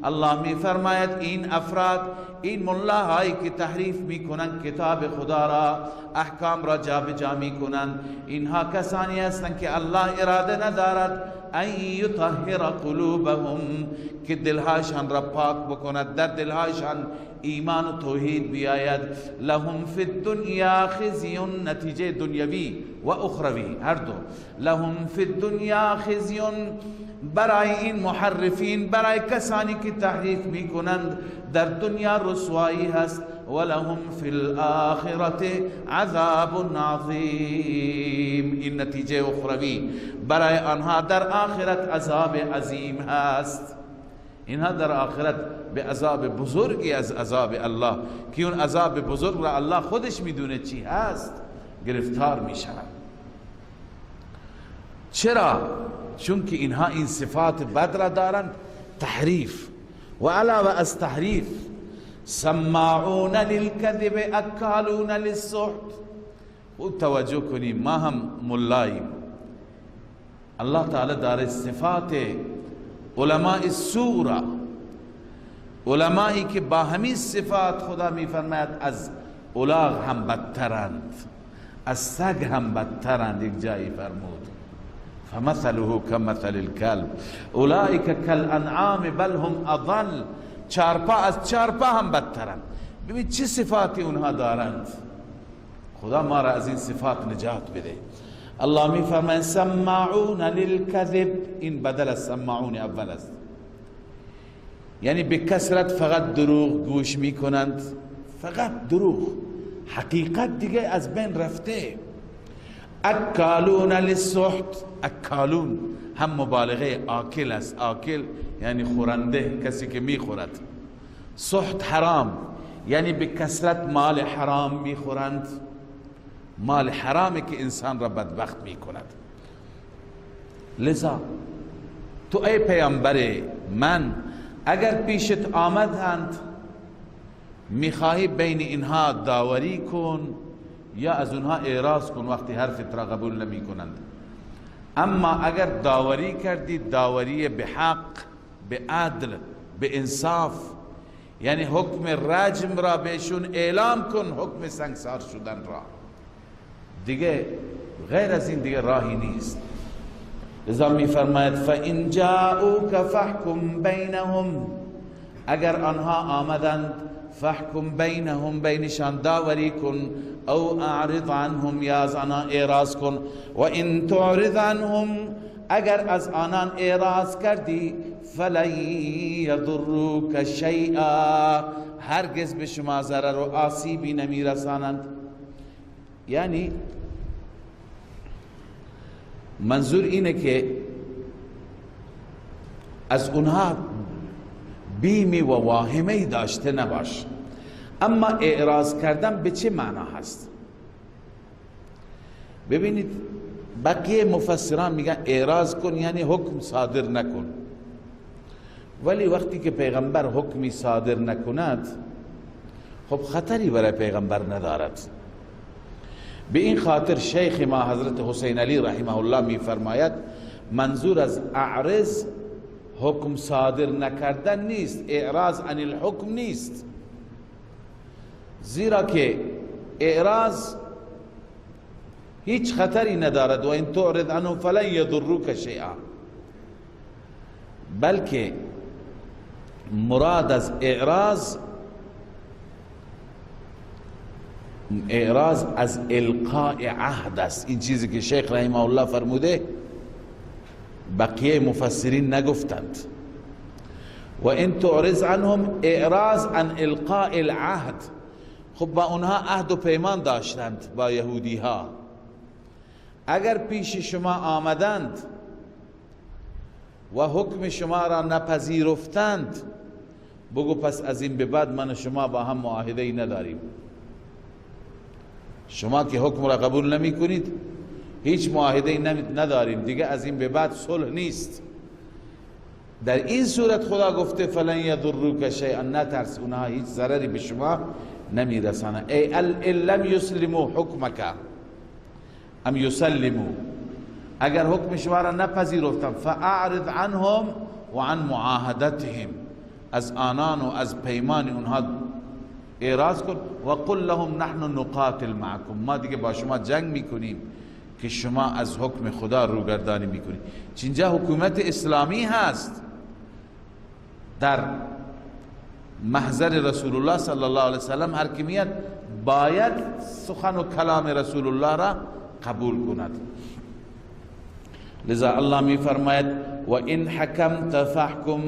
الله می فرماید این افراد، این ملاهایی که تحریف میکنند کتاب خدا را، احکام را جابجا میکنند، اینها کسانی هستند که الله اراده ندارد ان یطهر قلوبهم، که دلهایشان را پاک بکند، در دلهایشان ایمان و توحید بیاید. لهم فی الدنیا خزی، نتیجه دنیوی و اخروی هر دو، لهم فی الدنیا خزی، برای این محرفین، برای کسانی که تحریف میکنند در دنیا رسوایی هست، ولهم فی الآخرة عذاب عظیم، این نتیجه اخروی برای آنها در آخرت عذاب عظیم هست. اینها در آخرت به عذاب بزرگی از عذاب الله که اون عذاب بزرگ را الله خودش میدونه چی هست گرفتار میشوند. چرا؟ چون که اینها این صفات بد را دارند، تحریف، و علاوه از تحریف سماعون للكذب اکالون للسحت. و توجه کنیم، ما هم ملاییم، الله تعالی داره صفات علماء سوء را، علمایی که با همین صفات خدا میفرماید از الاغ هم بدترند، از سگ هم بدترند. یک جایی فرمود فمثله كمثل الكلب اولئک كالانعام بل هم اضل، چارپا از چارپا هم بدترند. ببین چه صفاتی اونها دارند. خدا ما را از این صفات نجات بده. الله می فرماید سماعون للكذب، این بدل از سماعون اول است، یعنی به کثرت فقط دروغ گوش می کنند، فقط دروغ، حقیقت دیگه از بین رفته. اکالون للسحت، اکالون هم مبالغه آکل است، آکل یعنی خورنده، کسی که میخورد. سحت حرام، یعنی به کثرت مال حرام میخورند، مال حرامی که انسان را بدبخت میکند. لذا تو ای پیامبر من اگر پیشت آمدند میخواهی بین اینها داوری کن یا از اونها اعراض کن وقتی حرفت را قبول نمی کنند. اما اگر داوری کردی، داوری به حق، به عدل، به انصاف، یعنی حکم رجم را بهشون اعلام کن، حکم سنگسار شدن را، دیگه غیر از این دیگه راهی نیست. لذا می فرماید فَإِنْ جَاءُوكَ فَاحْكُمْ بَيْنَهُمْ، اگر آنها آمدند فاحکم بینهم، بینشان داوری کن، او اعرض عنهم، یا از آنها اعراض کن. و ان تعرض عنهم، اگر از آنان اعراض کردی، فلن یضروک شیئا، هرگز به شما ضرر و آسیبی نمیرسانند. یعنی منظور اینه که از اونها بیمی و واهمه داشته نباش. اما اعراض کردن به چه معنا هست؟ ببینید بقیه مفسران میگن اعراض کن یعنی حکم صادر نکن، ولی وقتی که پیغمبر حکمی صادر نکند خب خطری برای پیغمبر ندارد. به این خاطر شیخ ما حضرت حسین علی رحمه الله میفرماید منظور از اعرض حکم صادر نکردن نیست، اعراض عن الحکم نیست، زیرا که اعراض هیچ خطری ندارد و این تعرض عنه فلن یضروک شیئا، بلکه مراد از اعراض، اعراض از القاء عهد است. این چیزی که شیخ رحمه الله فرموده بقیه مفسرین نگفتند. و ان تعرض عنهم، اعراض عن القاء العهد. خب با اونها عهد و پیمان داشتند، با یهودی ها. اگر پیش شما آمدند و حکم شما را نپذیرفتند، بگو پس از این به بعد من و شما با هم معاهده ای نداریم. شما که حکم را قبول نمی کنید، هیچ معاهده ای نداریم دیگه، از این به بعد صلح نیست. در این صورت خدا گفته فلن یضروک شیئا، نترس، اونها هیچ ضرری به شما نمیرسانند. ای ان لم یسلموا حکمک ام یسلموا، اگر حکم شما را نپذیرفتند، فاعرض عنهم و عن معاهدتهم، از آنان و از پیمان اونها اعراض کن. و قل لهم نحن نقاتل معکم، ما دیگه با شما جنگ میکنیم که شما از حکم خدا روگردانی میکنید. اینجا حکومت اسلامی هست، در محضر رسول الله صلی الله علیه وسلم هر کی میاد باید سخن و کلام رسول الله را قبول کند. لذا الله می فرماید و ان حکمت فاحکم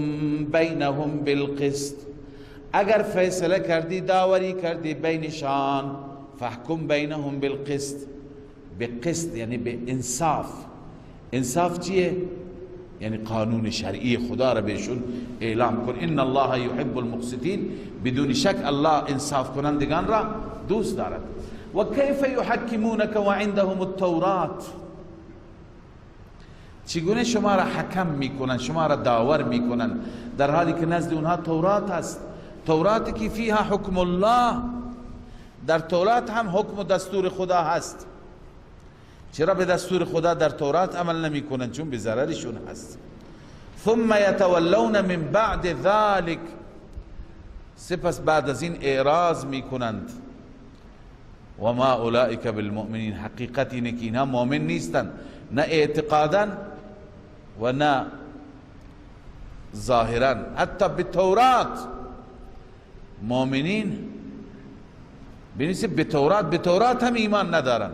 بینهم بالقسط، اگر فیصله کردی، داوری کردی بینشان، فاحکم بینهم بالقسط. بقسط یعنی به انصاف. انصاف چیه؟ یعنی قانون شرعی خدا را بهشون اعلام کن. ان الله یحب المقسطین، بدون شک الله انصاف کنندگان را دوست دارد. و کیف یحکمونک و عندهم التورات، چگونه شما را حکم میکنن، شما را داور میکنن، در حالی که نزد اونها تورات هست. تورات که فیها حکم الله، در تورات هم حکم و دستور خدا هست. چرا به دستور خدا در تورات عمل نمی کنن؟ چون به ضررشون هست. ثم یتولون من بعد ذلك، سپس بعد از این اعراض میکنند. و ما اولئک بالمؤمنین، حقیقت اینه که اینها مؤمن نیستند، نه اعتقادا و نه ظاهرا. حتی به تورات مؤمنین بنیسه، به تورات، به تورات هم ایمان ندارن،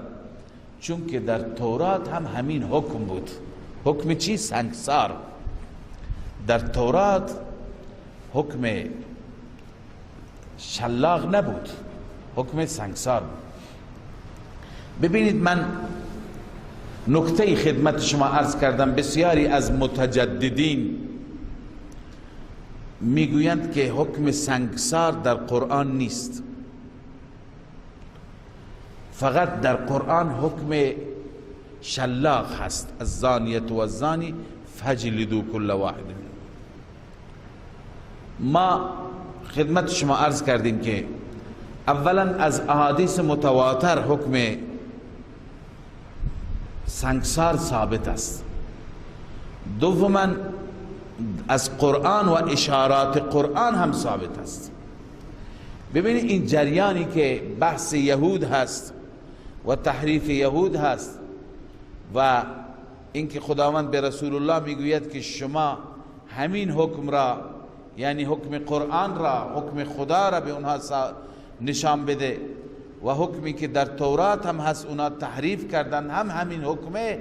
چون که در تورات هم همین حکم بود. حکم چی؟ سنگسار. در تورات حکم شلاق نبود، حکم سنگسار بود. ببینید من نکته خدمت شما عرض کردم، بسیاری از متجددین میگویند که حکم سنگسار در قرآن نیست، فقط در قرآن حکم شلاق هست، الزانیة و الزانی فجلدوا کل واحد. ما خدمت شما عرض کردیم که اولا از احادیث متواتر حکم سنگسار ثابت است، دوما از قرآن و اشارات قرآن هم ثابت است. ببینید این جریانی که بحث یهود هست و تحریف یهود هست و اینکه خداوند به رسول الله میگوید که شما همین حکم را، یعنی حکم قرآن را، حکم خدا را به اونها نشان بده و حکمی که در تورات هم هست اونها تحریف کردن، هم همین حکمه.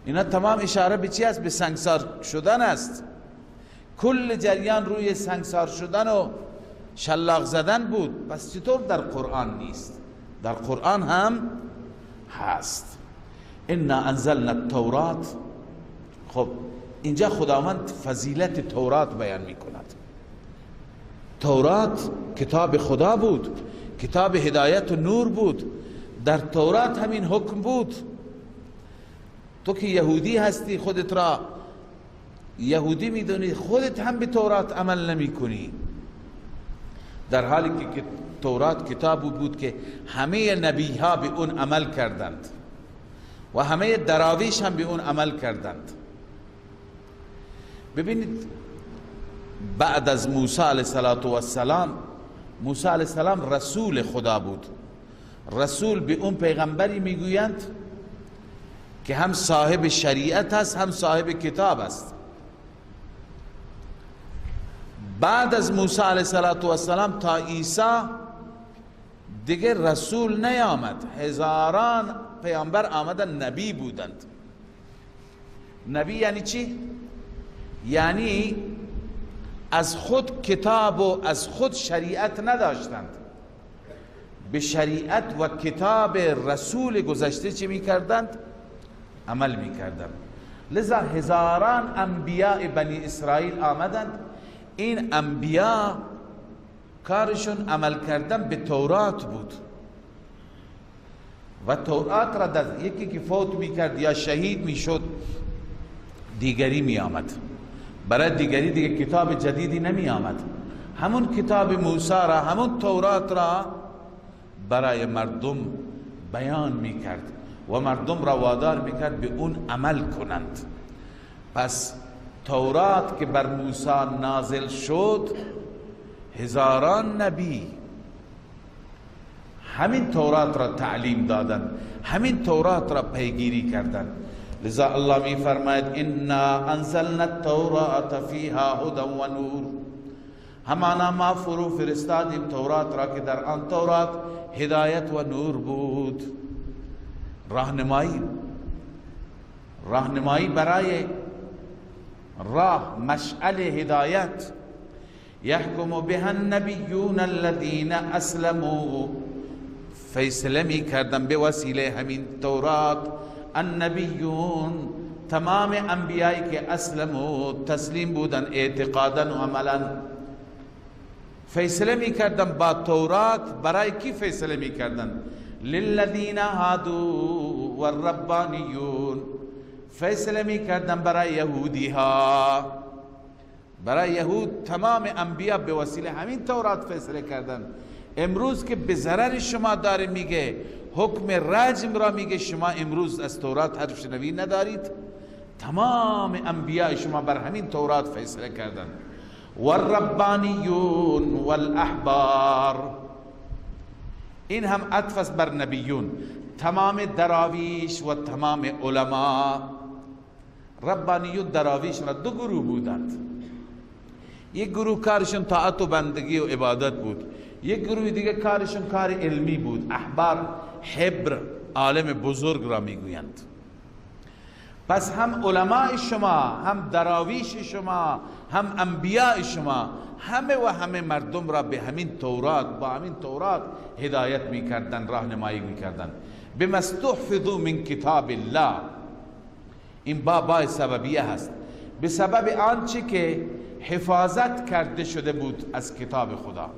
اینا تمام اشاره به چی است؟ به سنگسار شدن است. کل جریان روی سنگسار شدن و شلاق زدن بود. پس چطور در قرآن نیست؟ در قرآن هم هست. انا انزلنا التورات. خب اینجا خداوند فضیلت تورات بیان میکند. تورات کتاب خدا بود، کتاب هدایت و نور بود. در تورات همین حکم بود. تو که یهودی هستی، خودت را یهودی میدونی، خودت هم به تورات عمل نمی کنی، در حالی که تورات کتاب بود که همه نبی ها به اون عمل کردند و همه دراویش هم به اون عمل کردند. ببینید بعد از موسی علیه السلام، موسی علیه السلام رسول خدا بود. رسول به اون پیغمبری میگویند که هم صاحب شریعت است، هم صاحب کتاب است. بعد از موسی علیه السلام تا عیسی دیگه رسول نیامد. هزاران پیامبر آمدن، نبی بودند. نبی یعنی چی؟ یعنی از خود کتاب و از خود شریعت نداشتند، به شریعت و کتاب رسول گذشته چی میکردند؟ عمل میکردند. لذا هزاران انبیاء بنی اسرائیل آمدند، این انبیاء کارشون عمل کردن به تورات بود و تورات را در یکی که فوت میکرد یا شهید میشد دیگری میآمد، برای دیگری دیگه کتاب جدیدی نمی آمد، همون کتاب موسی را، همون تورات را برای مردم بیان میکرد و مردم را وادار میکرد به اون عمل کنند. پس تورات که بر موسی نازل شد، هزاران نبی همین تورات را تعلیم دادند، همین تورات را پیگیری کردند. لذا الله می فرماید انا انزلنا التوراة فیها هدى و نور، همانا ما فرو فرستادیم تورات را که در آن تورات هدایت و نور بود، راهنمایی، راهنمایی برای راه، مشعل هدایت. یحکم بها النبیون الذین اسلموا، فیصله می کردن به وسیله همین تورات النبیون، تمام انبیایی که اسلموا تسلیم بودن اعتقادا و عملا، فیصله می کردن با تورات. برای کی فیصله می کردن؟ للذین هادوا والربانیون، فیصله می کردن برای یهودی ها، برای یهود تمام انبیا به وسیله همین تورات فیصله کردن. امروز که به ضرر شما داره میگه حکم رجم را میگه، شما امروز از تورات حرف شنوی ندارید، تمام انبیاء شما بر همین تورات فیصله کردن. والربانیون والاحبار، این هم عطف است بر نبیون، تمام دراویش و تمام علما. ربانیون دراویش را دو گروه بودند، یک گروه کارشون طاعت و بندگی و عبادت بود، یک گروه دیگه کارشون کار علمی بود. احبار، حبر، عالم بزرگ را میگویند. پس هم علماء شما، هم دراویش شما، هم انبیاء شما، همه و همه مردم را به همین تورات، با همین تورات هدایت میکردن، راهنمایی میکردن. بما استحفظوا من کتاب الله، این با سببیه هست، به سبب آنچه که حفاظت کرده شده بود از کتاب خدا.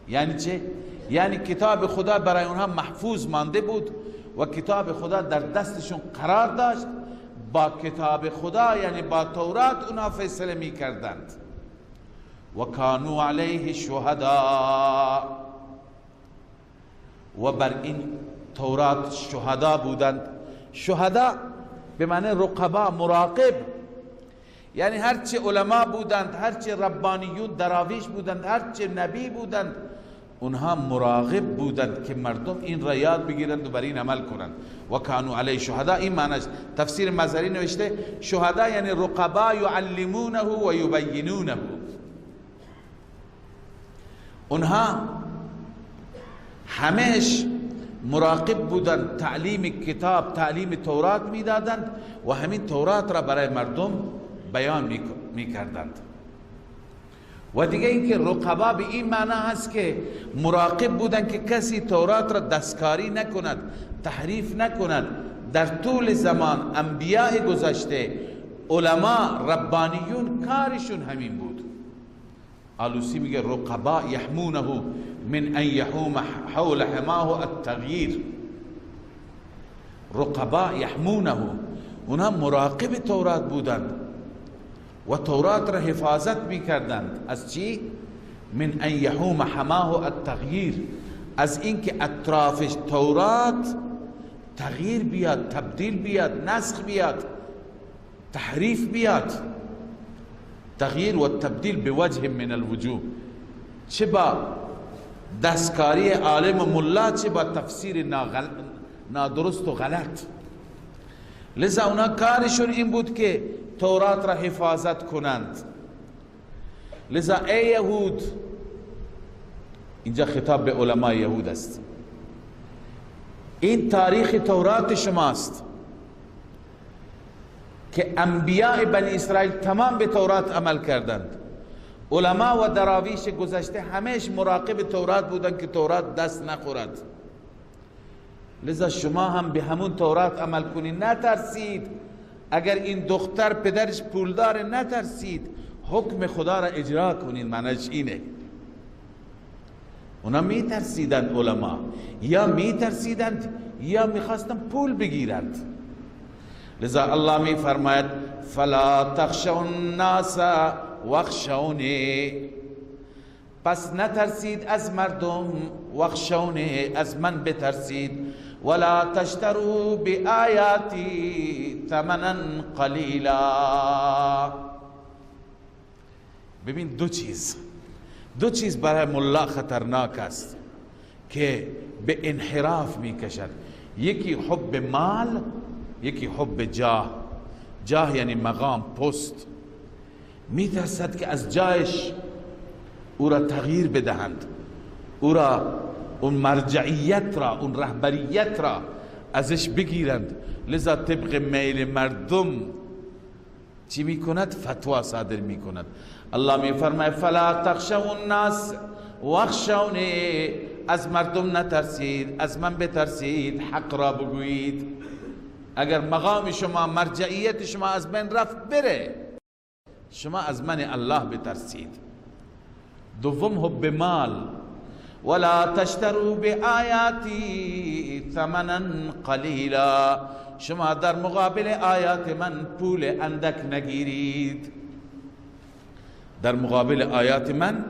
یعنی چه؟ یعنی کتاب خدا برای اونها محفوظ مانده بود و کتاب خدا در دستشون قرار داشت. با کتاب خدا یعنی با تورات اونها فیصله می کردند. و کانوا علیه شهدا، و بر این تورات شهدا بودند. شهدا به معنی رقبا، مراقب، یعنی هرچه علما بودند، هرچه ربانیون دراویش بودند، هرچه نبی بودند، اونها مراقب بودند که مردم این را یاد بگیرند و بر این عمل کنند. و کانوا علیه شهدا، این معنیش تفسیر مظهری نوشته شهدا یعنی رقبا یعلمونه و یبینونه. اونها همش مراقب بودند، تعلیم کتاب، تعلیم تورات میدادند و همین تورات را برای مردم بیان میکردند. و دیگه اینکه رقبا به این معنا هست که مراقب بودند که کسی تورات را دستکاری نکند، تحریف نکند. در طول زمان انبیاء گذشته، علما، ربانیون کارشون همین بود. آلوسی میگه رقبا یحمونه من ان یحوم حول حماه التغییر. رقبا یحمونه، اونها مراقب تورات بودند و تورات را حفاظت میکردند. از چی؟ من ان یحوم حماه التغییر، از اینکه اطرافش تورات تغییر بیاد، تبدیل بیاد، نسخ بیاد، تحریف بیاد. تغییر و تبدیل به وجه من الوجوه، چه با دستکاری عالم و ملا، چه با تفسیر نادرست و غلط. لذا اونا کارشون این بود که تورات را حفاظت کنند. لذا ای یهود، اینجا خطاب به علمای یهود است، این تاریخ تورات شماست که انبیاء بنی اسرائیل تمام به تورات عمل کردند. علما و دراویش گذشته همیش مراقب تورات بودن که تورات دست نخورد. لذا شما هم به همون تورات عمل کنید، نترسید. اگر این دختر پدرش پولدار، نترسید، حکم خدا را اجرا کنید. معنیش اینه. اونا میترسیدند، علما یا میترسیدند یا میخواستند پول بگیرند. لذا الله میفرماید فلا تخشوا الناس واخشونی، پس نترسید از مردم، واخشونی، از من بترسید. ولا تشتروا بآیاتی ثمنا قلیلا. ببین دو چیز برای ملا خطرناک است که به انحراف میکشد. یکی حب مال، یکی حب جاه. جاه یعنی مقام، پست. میترسد که از جایش او را تغییر بدهند، او را، اون مرجعیت را، اون رهبریت را ازش بگیرند. لذا طبق میل مردم چی میکند؟ فتوا صادر میکند. الله میفرماید فلا تخشوا الناس واخشونی، از مردم نترسید، از من بترسید، حق را بگویید. اگر مقام شما، مرجعیت شما از بین رفت، بره، شما از من الله بترسید. دوم حب مال، ولا تشتروا بآیاتی ثمنا قلیلا، شما در مقابل آیات من پول اندک نگیرید. در مقابل آیات من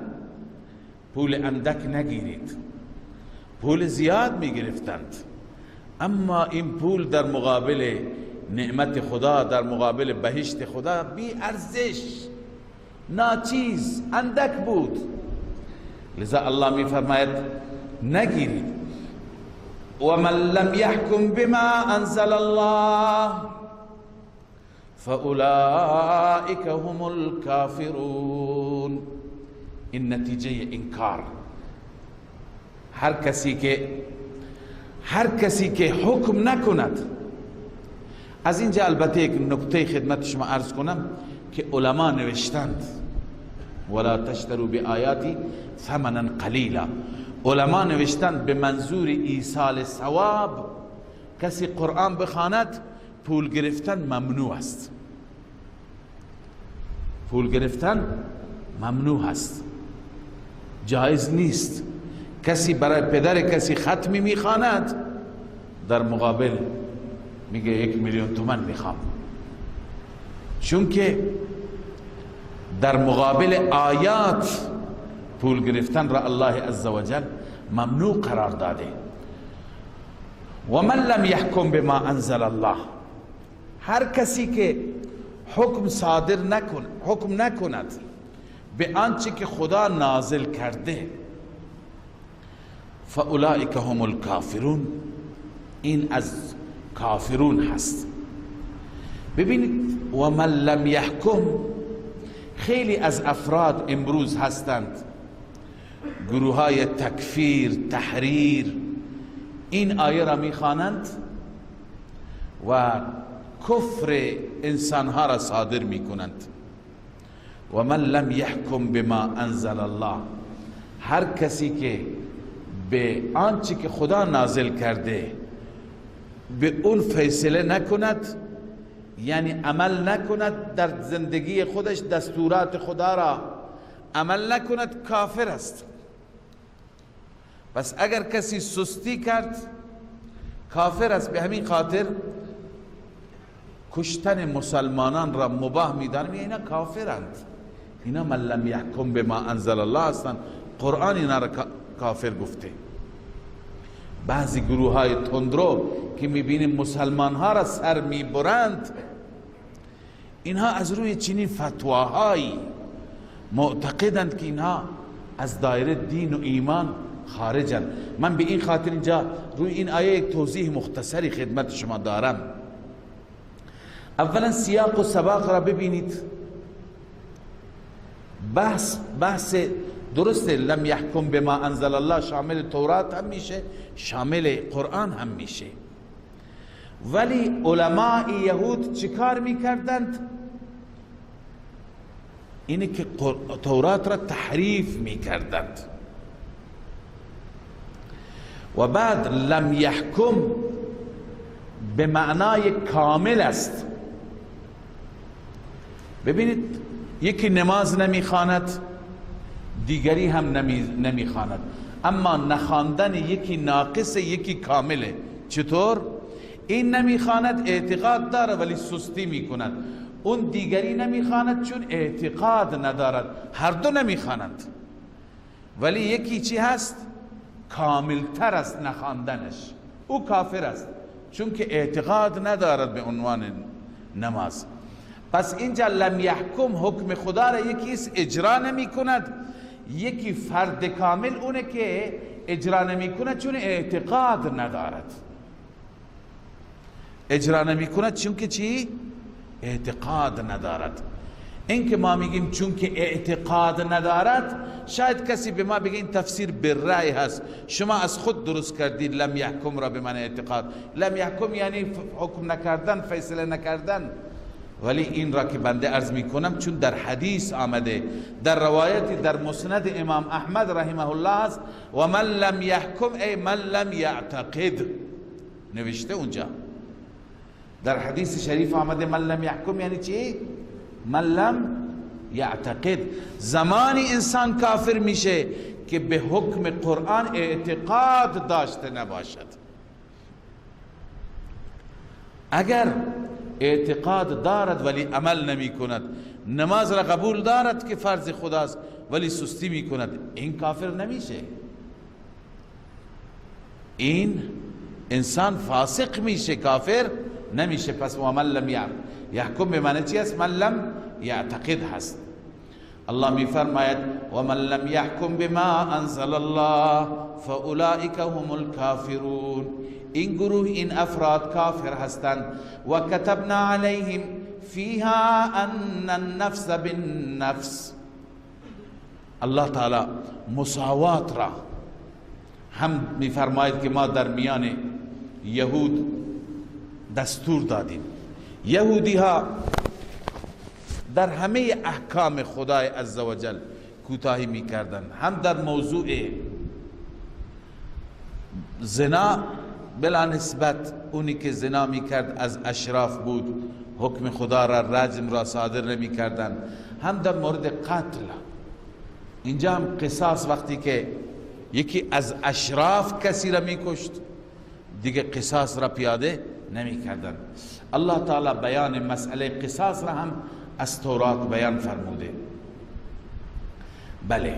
پول اندک نگیرید. پول زیاد می گرفتند، اما این پول در مقابل نعمت خدا، در مقابل بهشت خدا بی ارزش، ناچیز، اندک بود. لذا الله می فرماید نگیرید. و من لم يحكم بما انزل الله فاولئک هم الكافرون. این نتیجه انکار. هر کسی که حکم نکند. از اینجا البته یک نکته خدمت شما عرض کنم که علما نوشتند ولا تشتروا بآیاتی ثمنا قلیلا. علما نوشتند به منظور ایصال ثواب کسی قرآن بخواند پول گرفتن ممنوع است. پول گرفتن ممنوع است، جایز نیست. کسی برای پدر کسی ختمی میخواند، در مقابل میگه 1 میلیون تومن میخوام، چون که در مقابل آیات پول گرفتن را الله عزوجل ممنوع قرار داده. و من لم يحكم بما انزل الله، هر کسی که حکم صادر نکن، حکم نکند به آنچه که خدا نازل کرده، فاولئک هم الکافرون، این از کافرون هست. ببینید و من لم یحکم، خیلی از افراد امروز هستند، گروه های تکفیر، تحریر، این آیه را میخوانند و کفر انسانها را صادر میکنند. و من لم یحکم بما انزل الله، هر کسی که به آنچه که خدا نازل کرده به اون فیصله نکند، یعنی عمل نکند در زندگی خودش، دستورات خدا را عمل نکند، کافر است. پس اگر کسی سستی کرد کافر است. به همین خاطر کشتن مسلمانان را مباح میدانم، اینا کافرند، اینا من لم یحکم بما انزل الله هستند. قرآن اینا را کافر گفته. بعضی گروه های تندرو که میبینیم مسلمان ها را سر میبرند، اینها از روی چنین فتواهایی معتقدند که اینها از دایره دین و ایمان خارجند. من به این خاطر اینجا روی این آیه یک توضیح مختصری خدمت شما دارم. اولا سیاق و سباق را ببینید. بحث درسته، لم یحکم بما انزل الله شامل تورات هم میشه، شامل قرآن هم میشه، ولی علماء یهود چیکار میکردند؟ اینه که تورات را تحریف میکردند. و بعد لم یحکم به معنای کامل است. ببینید، یکی نماز نمیخواند، دیگری هم نمیخواند، اما نخواندن یکی ناقص، یکی کامله. چطور؟ این نمیخواند اعتقاد داره ولی سستی میکند، اون دیگری نمیخواند چون اعتقاد ندارد. هر دو نمیخوانند، ولی یکی چی هست؟ کاملتر است نخواندنش، او کافر است چون که اعتقاد ندارد به عنوان نماز. پس اینجا لم یحکم، حکم خدا را یکی اجرا نمی کند، یکی فرد کامل اونه که اجرا نمی کند چون اعتقاد ندارد. اجرا نمی کند چون که چی؟ اعتقاد ندارد. این که ما میگیم چون که اعتقاد ندارد، شاید کسی به ما بگه این تفسیر بالرأی هست، شما از خود درست کردید لم یحکم را به من اعتقاد. لم یحکم یعنی حکم نکردن، فیصله نکردن. ولی این را که بنده عرض میکنم چون در حدیث آمده، در روایت در مسند امام احمد رحمه الله است، و من لم یحکم ای من لم یعتقد، نوشته اونجا در حدیث شریف آمده من لم یحکم یعنی چی؟ من لم یعتقد. زمانی انسان کافر میشه که به حکم قرآن اعتقاد داشته نباشد. اگر اعتقاد دارد ولی عمل نمی کند، نماز را قبول دارد که فرض خداست ولی سستی می کند، این کافر نمیشه، این انسان فاسق میشه، کافر نمیشه. پس و من لم یحکم به معنی چی است؟ من لم یعتقد هست. الله می فرماید و من لم یحکم بما انزل الله فاولئک هم الکافرون. این گروه، این افراد کافر هستند. و کتبنا علیهم فیها ان النفس بالنفس. الله تعالی مساوات را هم می فرماید که ما در میان یهود دستور دادیم. یهودی ها در همه احکام خدای عزوجل کوتاهی میکردند، هم در موضوع زنا بلا نسبت، اونی که زنا میکرد از اشراف بود، حکم خدا را رجم را صادر نمیکردند، هم در مورد قتل. اینجا هم قصاص، وقتی که یکی از اشراف کسی را میکشت دیگه قصاص را پیاده نمیکردند. الله تعالی بیان مسئله قصاص را هم از تورات بیان فرموده. بله،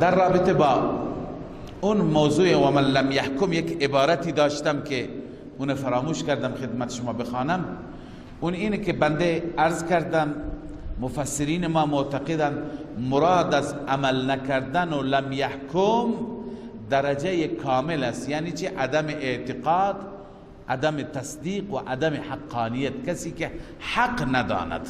در رابطه با اون موضوع و من لم یحکم یک عبارتی داشتم که اون فراموش کردم خدمت شما بخوانم. اون اینه که بنده عرض کردم مفسرین ما معتقدن مراد از عمل نکردن و لم یحکم درجه کامل است. یعنی چی؟ عدم اعتقاد، عدم تصدیق و عدم حقانیت، کسی که حق نداند.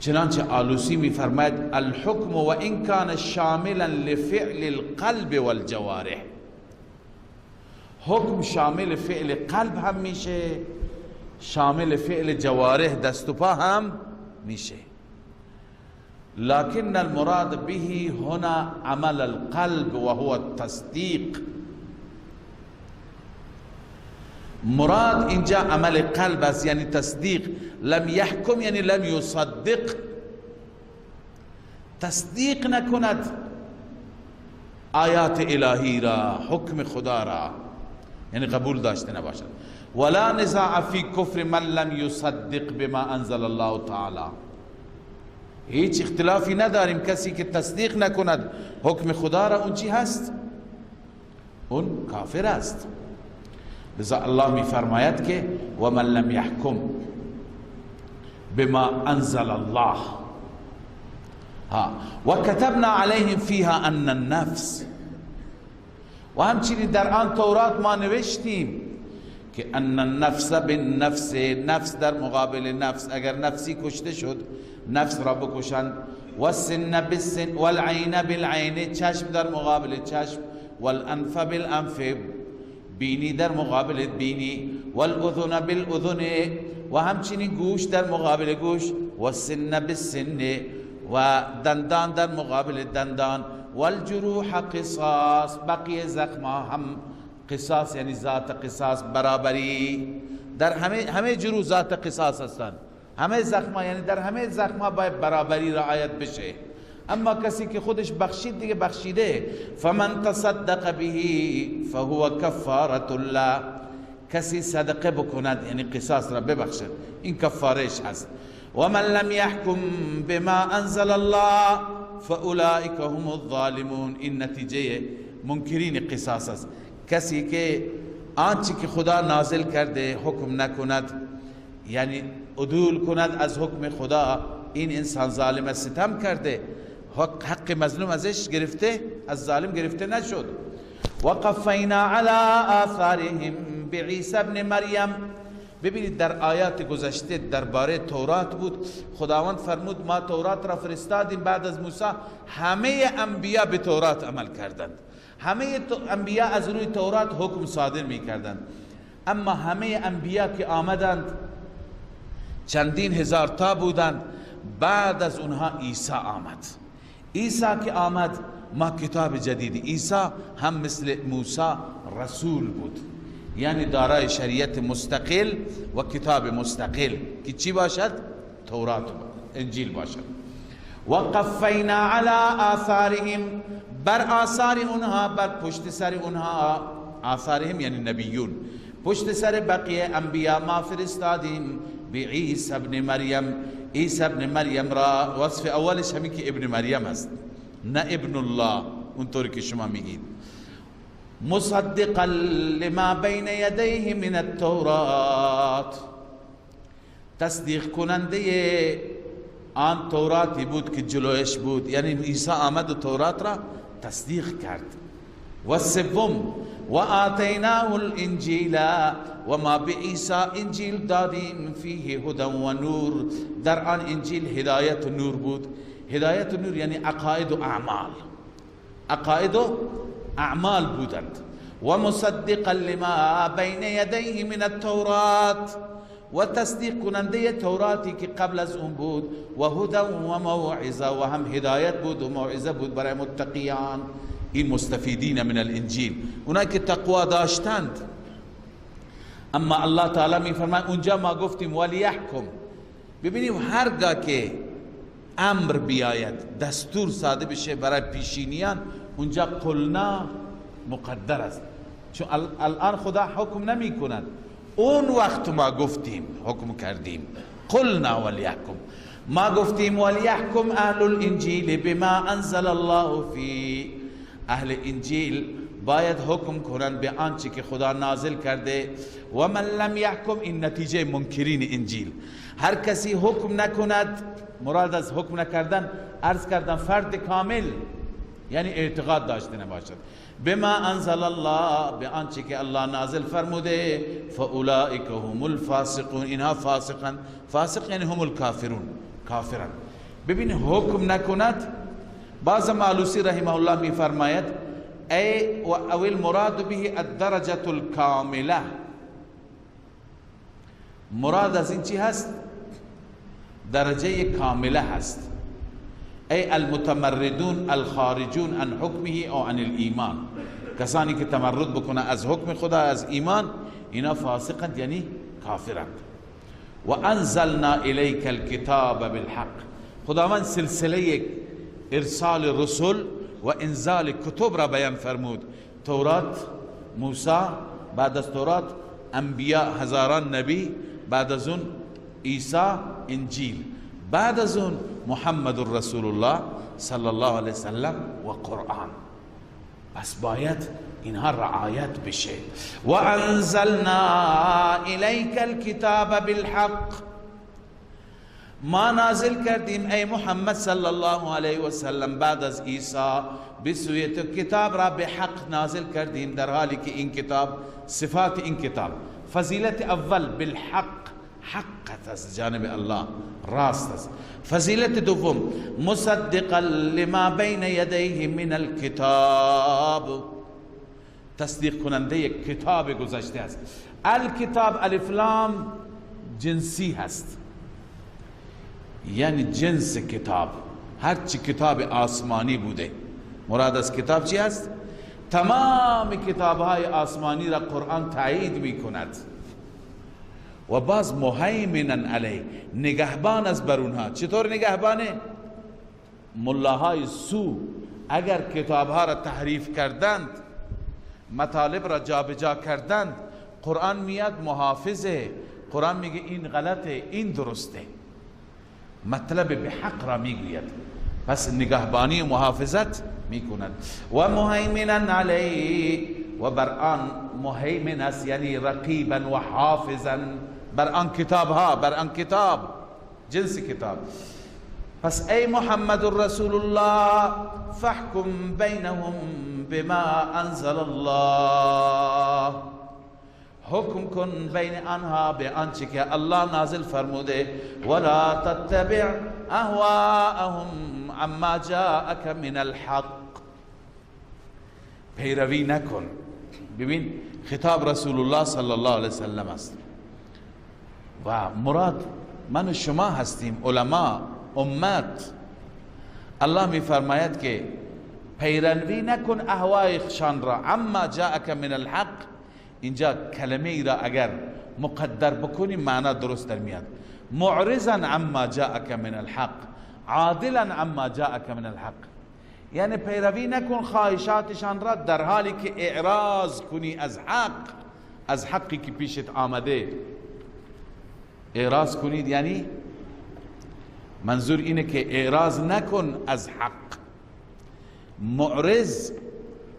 چنانچه آلوسی میفرماید الحکم و این کان شاملا لفعل القلب والجوارح. حکم شامل فعل قلب هم میشه، شامل فعل جوارح دست و پا هم میشه. لكن المراد به هنا عمل القلب وهو التصدیق. مراد اینجا عمل قلب است، یعنی تصدیق. لم یحکم یعنی لم یصدق، تصدیق نکند آیات الهی را، حکم خدا را، یعنی قبول داشته نباشد. ولا نزاع فی کفر من لم یصدق بما انزل الله تعالی. هیچ اختلافی نداریم کسی که تصدیق نکند حکم خدا را، اون چی هست؟ اون کافر است. لذا الله می فرماید که و من لم یحکم بما انزل الله ها و کتبنا علیهم فیها ان النفس. و همچنین در آن تورات ما نوشتیم که ان النفس بالنفس، نفس در مقابل نفس، اگر نفسی کشته شد نفس را بکشند. والسن بالسن والعین بالعین، چشم در مقابل چشم، والانف بالانف، بینی در مقابل بینی، والاذن بالاذن، و همچنین گوش در مقابل گوش، و سن بالسن و دندان در مقابل دندان، والجروح قصاص، بقیه زخم هم قصاص، یعنی ذات قصاص، برابری در همه جروح ذات قصاص هستند، همه زخم، یعنی در همه زخم باید برابری رعایت بشه. اما کسی که خودش بخشید دیگه بخشیده. فمن تصدق به فهو کفارة الله، کسی صدقه بکند یعنی قصاص را ببخشد، این کفارش هست. و من لم يحكم بما انزل الله فاولئک هم الظالمون، این نتیجه منکرین قصاص است. کسی که آنچه که خدا نازل کرده حکم نکند، یعنی عدول کند از حکم خدا، این انسان ظالم ستم کرده، حق مظلوم ازش گرفته، از ظالم گرفته نشد. وقفینا علی آثارهم بعیسی ابن مریم. ببینید در آیات گذشته درباره تورات بود، خداوند فرمود ما تورات را فرستادیم بعد از موسی، همه انبیا به تورات عمل کردند، همه انبیا از روی تورات حکم صادر می کردند. اما همه انبیا که آمدند چندین هزار تا بودند، بعد از اونها عیسی آمد. عیسی که آمد ما کتاب جدیدی، عیسی هم مثل موسی رسول بود، یعنی دارای شریعت مستقل و کتاب مستقل که چی باشد؟ تورات انجیل باشد. و قفینا علی آثارهم، بر آثار اونها، بر پشت سر اونها، آثارهم یعنی نبیون، پشت سر بقیه انبیا ما فرستادیم به عیسی ابن مریم. عیسی ابن مریم را وصف اولش همین که ابن مریم است، نه ابن الله اونطور که شما میگید. مصدقا لما بین یدیه من التورات، تصدیق کننده آن توراتی بود که جلویش بود، یعنی عیسی آمد و تورات را تصدیق کرد. و سوم و آتیناه الانجیل، و ما به عیسی انجیل دادیم، فیه هدى و نور، در آن انجیل هدایت و نور بود. هدایت و نور یعنی عقاید و اعمال، عقاید و اعمال بودند. و مصدقا لما بین یدیه من التورات، و تصدیق کننده توراتی که قبل از اون بود، و هدى و موعظه، و هم هدایت بود و موعظه بود برای متقیان، این مستفیدین من الانجیل، اونایی که تقوا داشتند. اما الله تعالی می فرماید اونجا ما گفتیم ولیحکم. ببینیم هرگاه که امر بیاید، دستور صادر بشه برای پیشینیان، اونجا قلنا مقدر است، چون الان خدا حکم نمی کند. اون وقت ما گفتیم حکم کردیم، قلنا ولیحکم، ما گفتیم ولیحکم اهل الانجیل بما انزل الله فی، اهل انجیل باید حکم کنند به آنچه که خدا نازل کرده. و من لم یحکم، این نتیجه منکرین انجیل، هر کسی حکم نکند، مراد از حکم نکردن عرض کردن فرد کامل یعنی اعتقاد داشته نباشد، بما انزل الله، به آنچه که الله نازل فرموده، فاولئک هم الفاسقون، اینها فاسقن، فاسق یعنی هم الکافرون، کافرن. ببین حکم نکند، بعض مالوسی رحمه الله می فرماید ای و او المراد به الدرجة الكامله، مراد از این چی هست؟ درجه کامله هست. ای المتمردون الخارجون عن حکمه او عن الایمان، کسانی که تمرد بکنه از حکم خدا، از ایمان، اینا فاسقند یعنی کافرند. و انزلنا الیک الکتاب بالحق، خداوند سلسله ارسال رسول و انزال کتب را بیان فرمود. تورات موسی، بعد از تورات انبیاء هزاران نبی، بعد از اون عیسی انجیل، بعد از اون محمد رسول الله صلی الله علیه وسلم و قرآن. پس باید اینها رعایت بشه. و انزلنا الیک الکتاب بالحق، ما نازل کردیم ای محمد صلی الله علیه و سلم بعد از عیسی به سوی تو کتاب را به حق نازل کردیم، در حالی که این کتاب، صفات این کتاب، فضیلت اول بالحق، حق از جانب الله، راست است. فضیلت دوم مصدقا لما بین یدیه من الکتاب، تصدیق کننده کتاب گذشته است. الکتاب الف لام جنسی هست، یعنی جنس کتاب، هرچی کتاب آسمانی بوده. مراد از کتاب چی هست؟ تمام کتابهای آسمانی را قرآن تایید می کند. و باز مهیمنا علیه، نگهبان از بر اونها. چطور نگهبانه؟ ملاهای سو اگر کتابها را تحریف کردند، مطالب را جابجا کردند، قرآن میاد محافظه. قرآن میگه این غلطه، این درسته، مطلب به حق را میگوید. پس نگهبانی و محافظت میکند. و مهیمنا علیه، و بر آن مهیمن است، یعنی رقیبا و حافظا، بر آن کتاب ها، بر آن کتاب، جنس کتاب. پس ای محمد رسول الله فاحکم بینهم بما انزل الله، حکم کن بین آنها به آنچه که الله نازل فرموده. ولا تتبع اهواءهم عما جاءك من الحق، پیروی نکن. ببین خطاب رسول الله صلی الله علیه وسلم است و مراد من و شما هستیم، علما، امت. الله می فرماید که پیروی نکن اهوایشان را، عما جاءك من الحق. اینجا کلمه ای را اگر مقدر بکنیم معنا درست در میاد. معرضا عما جاءك من الحق، عادلا عما جاءك من الحق، یعنی پیروی نکن خواهشاتشان را در حالی که اعراض کنی از حق، از حقی که پیشت آمده. اعراض کنید یعنی منظور اینه که اعراض نکن از حق. معرض،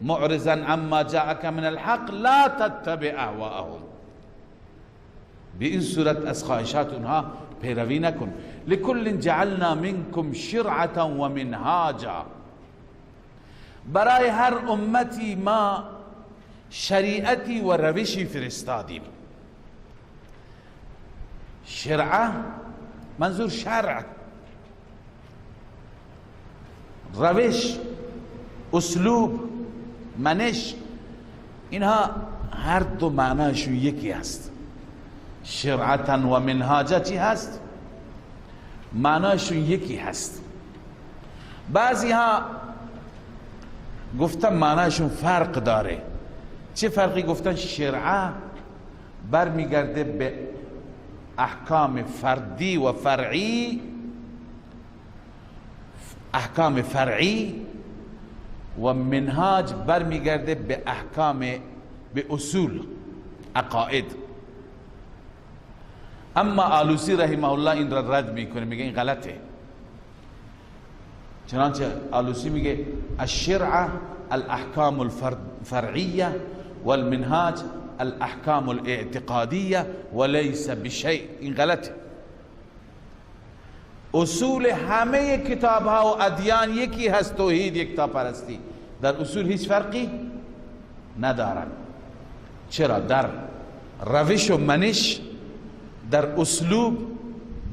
معرضا عما جاءك من الحق لا تتبع اهواءهم، به این صورت از خواهشات اونها پیروی نکن. لکل جعلنا منکم شرعة و منهاجا، برای هر امتی ما شریعتی و روشی فرستادیم. شرعه منظور شرع، روش، اسلوب، منش، اینها هر دو معناشون یکی هست. شرعتا و منهاجا چی هست؟ معناشون یکی هست. بعضی ها گفتن معناشون فرق داره. چه فرقی گفتن؟ شرعه برمیگرده به احکام فردی و فرعی، احکام فرعی، و منهاج برمیگرده به احکام، به اصول، عقاید. اما آلوسی رحمه الله این را رد میکنه، میگه این غلطه. چنانچه آلوسی میگه الشرعه الاحکام الفرعیه والمنهاج الاحکام الاعتقادیه وليس بشیء. این غلطه. اصول همه کتاب ها و ادیان یکی هست، توحید، یکتاپرستی. در اصول هیچ فرقی ندارن. چرا؟ در روش و منش، در اسلوب،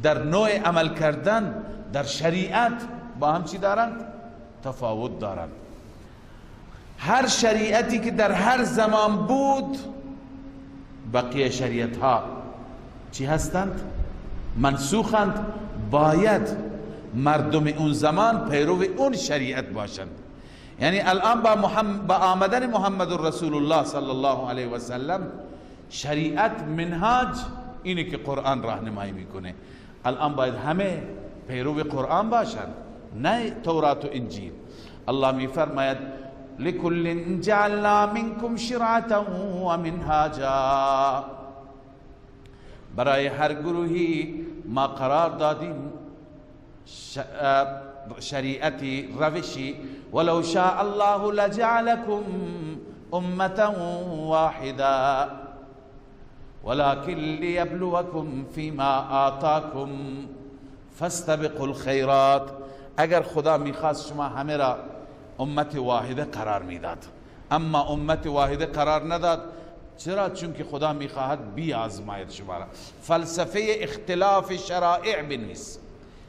در نوع عمل کردن، در شریعت با هم چی دارند؟ تفاوت دارند. هر شریعتی که در هر زمان بود، بقیه شریعت ها چی هستند؟ منسوخند. باید مردم اون زمان پیرو اون شریعت باشند. یعنی الان با آمدن محمد رسول الله صلی الله علیه و سلم، شریعت منهاج اینه که قرآن راهنمایی میکنه. الان باید همه پیرو قرآن باشند، نه تورات و انجیل. الله میفرماید لکل جعلنا منکم شرعة و منهاجا، برای هر گروهی ما قرار دادیم شریعتی، روشی. ولو شاء الله لجعلكم امة واحدة ولكن ليبلوكم فيما آتاكم فاستبقوا الخيرات. اگر خدا میخواست شما همه را امت واحده قرار میداد، اما امت واحده قرار نداد. چرا؟ چون که خدا میخواهد بیازماید شما را. فلسفه اختلاف شرائع بنویس.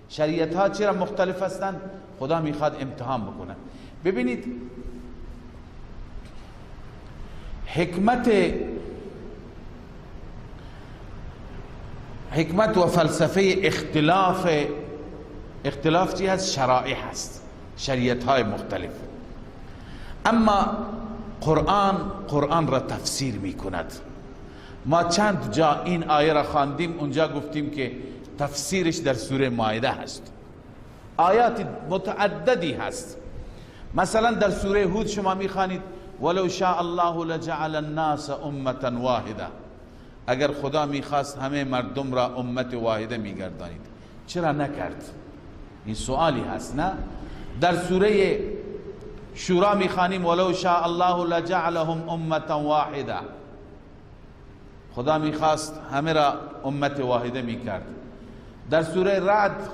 شریعت ها چرا مختلف هستند؟ خدا میخواد امتحان بکنه. ببینید حکمت حکمت و فلسفه اختلاف، اختلاف چی هست؟ شرایع هست، شریعت های مختلف. اما قرآن را تفسیر می کند. ما چند جا این آیه را خواندیم، اونجا گفتیم که تفسیرش در سوره مائده هست. آیات متعددی هست. مثلا در سوره هود شما میخوانید ولو شاء الله لجعل الناس امة واحده، اگر خدا میخواست همه مردم را امت واحده میگردانید، چرا نکرد؟ این سوالی هست، نه؟ در سوره شورا میخوانیم ولو شاء الله لجعلهم امة واحده، خدا میخواست همه را امت واحده میکرد. در سوره رعد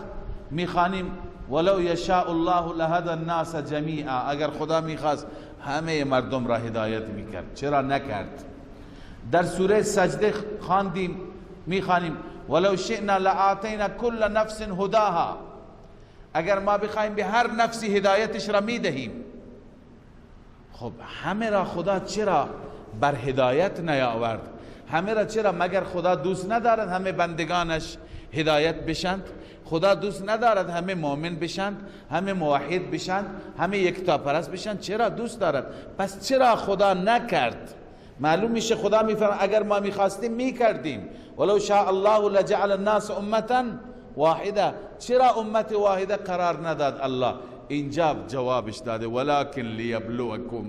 میخوانیم ولو یشاء الله لهدى الناس جمیعا، اگر خدا میخواست همه مردم را هدایت میکرد، چرا نکرد؟ در سوره سجده خواندیم، میخوانیم ولو شئنا لآتینا کل نفس هداها، اگر ما بخوایم به هر نفسی هدایتش را میدهیم. خب همه را خدا چرا بر هدایت نیاورد؟ همه را چرا؟ مگر خدا دوست ندارد همه بندگانش هدایت بشند؟ خدا دوست ندارد همه مؤمن بشند، همه موحد بشند، همه یکتاپرست بشند؟ چرا دوست دارد؟ پس چرا خدا نکرد؟ معلوم میشه خدا میفرماید اگر ما میخواستیم میکردیم. ولو شاء الله لجعل الناس امة واحده، چرا امت واحده قرار نداد الله؟ اینجا جوابش داده ولکن لیبلوکم،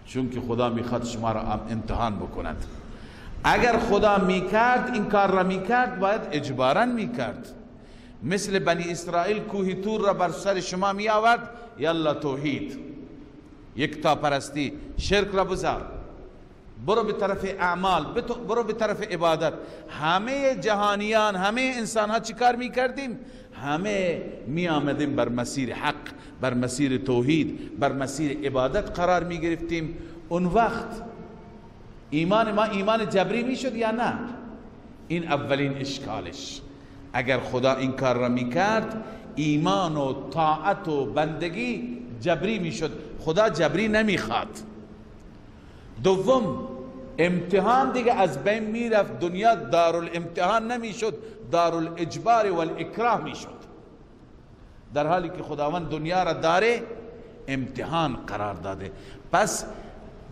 چون که خدا میخواد شما را امتحان بکند. اگر خدا میکرد این کار را میکرد، باید اجبارا میکرد. مثل بنی اسرائیل کوه تور را بر سر شما می آورد، یلا توحید، یکتا پرستی، شرک را بذار، برو به طرف اعمال، برو به طرف عبادت. همه جهانیان، همه انسان ها چیکار میکردیم؟ همه می آمدیم بر مسیر حق، بر مسیر توحید، بر مسیر عبادت قرار می گرفتیم. اون وقت ایمان ما ایمان جبری می شد یا نه؟ این اولین اشکالش. اگر خدا این کار را می کرد، ایمان و طاعت و بندگی جبری می شد. خدا جبری نمی خواد. دوم، امتحان دیگه از بین می رفت. دنیا دارالامتحان نمی شد، دارالاجبار والاکراه می شد. در حالی که خداوند دنیا را داره امتحان قرار داده. پس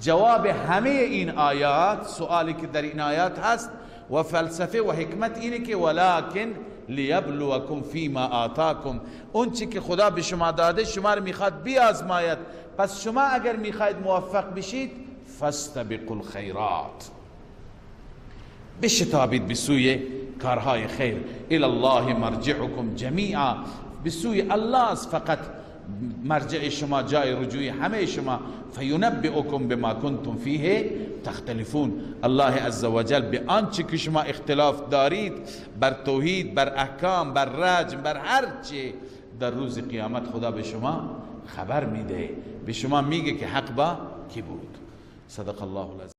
جواب همه این آیات، سوالی که در این آیات هست و فلسفه و حکمت اینه که ولکن لیبلوکم فیما آتاکم، اون چی که خدا به شما داده شما رو میخواد بیازماید. پس شما اگر میخواید موفق بشید، فاستبقوا الخیرات، بشتابید به سوی کارهای خیر. الی الله مرجعکم جمیعا، به سوی الله است فقط مرجع شما، جای رجوع همه شما. فینبئکم بما کنتم فیه تختلفون، الله عزوجل به آنچه که شما اختلاف دارید، بر توحید، بر احکام، بر رجم، بر هر چه، در روز قیامت خدا به شما خبر میده، به شما میگه که حق با کی بود. صدق الله العظیم.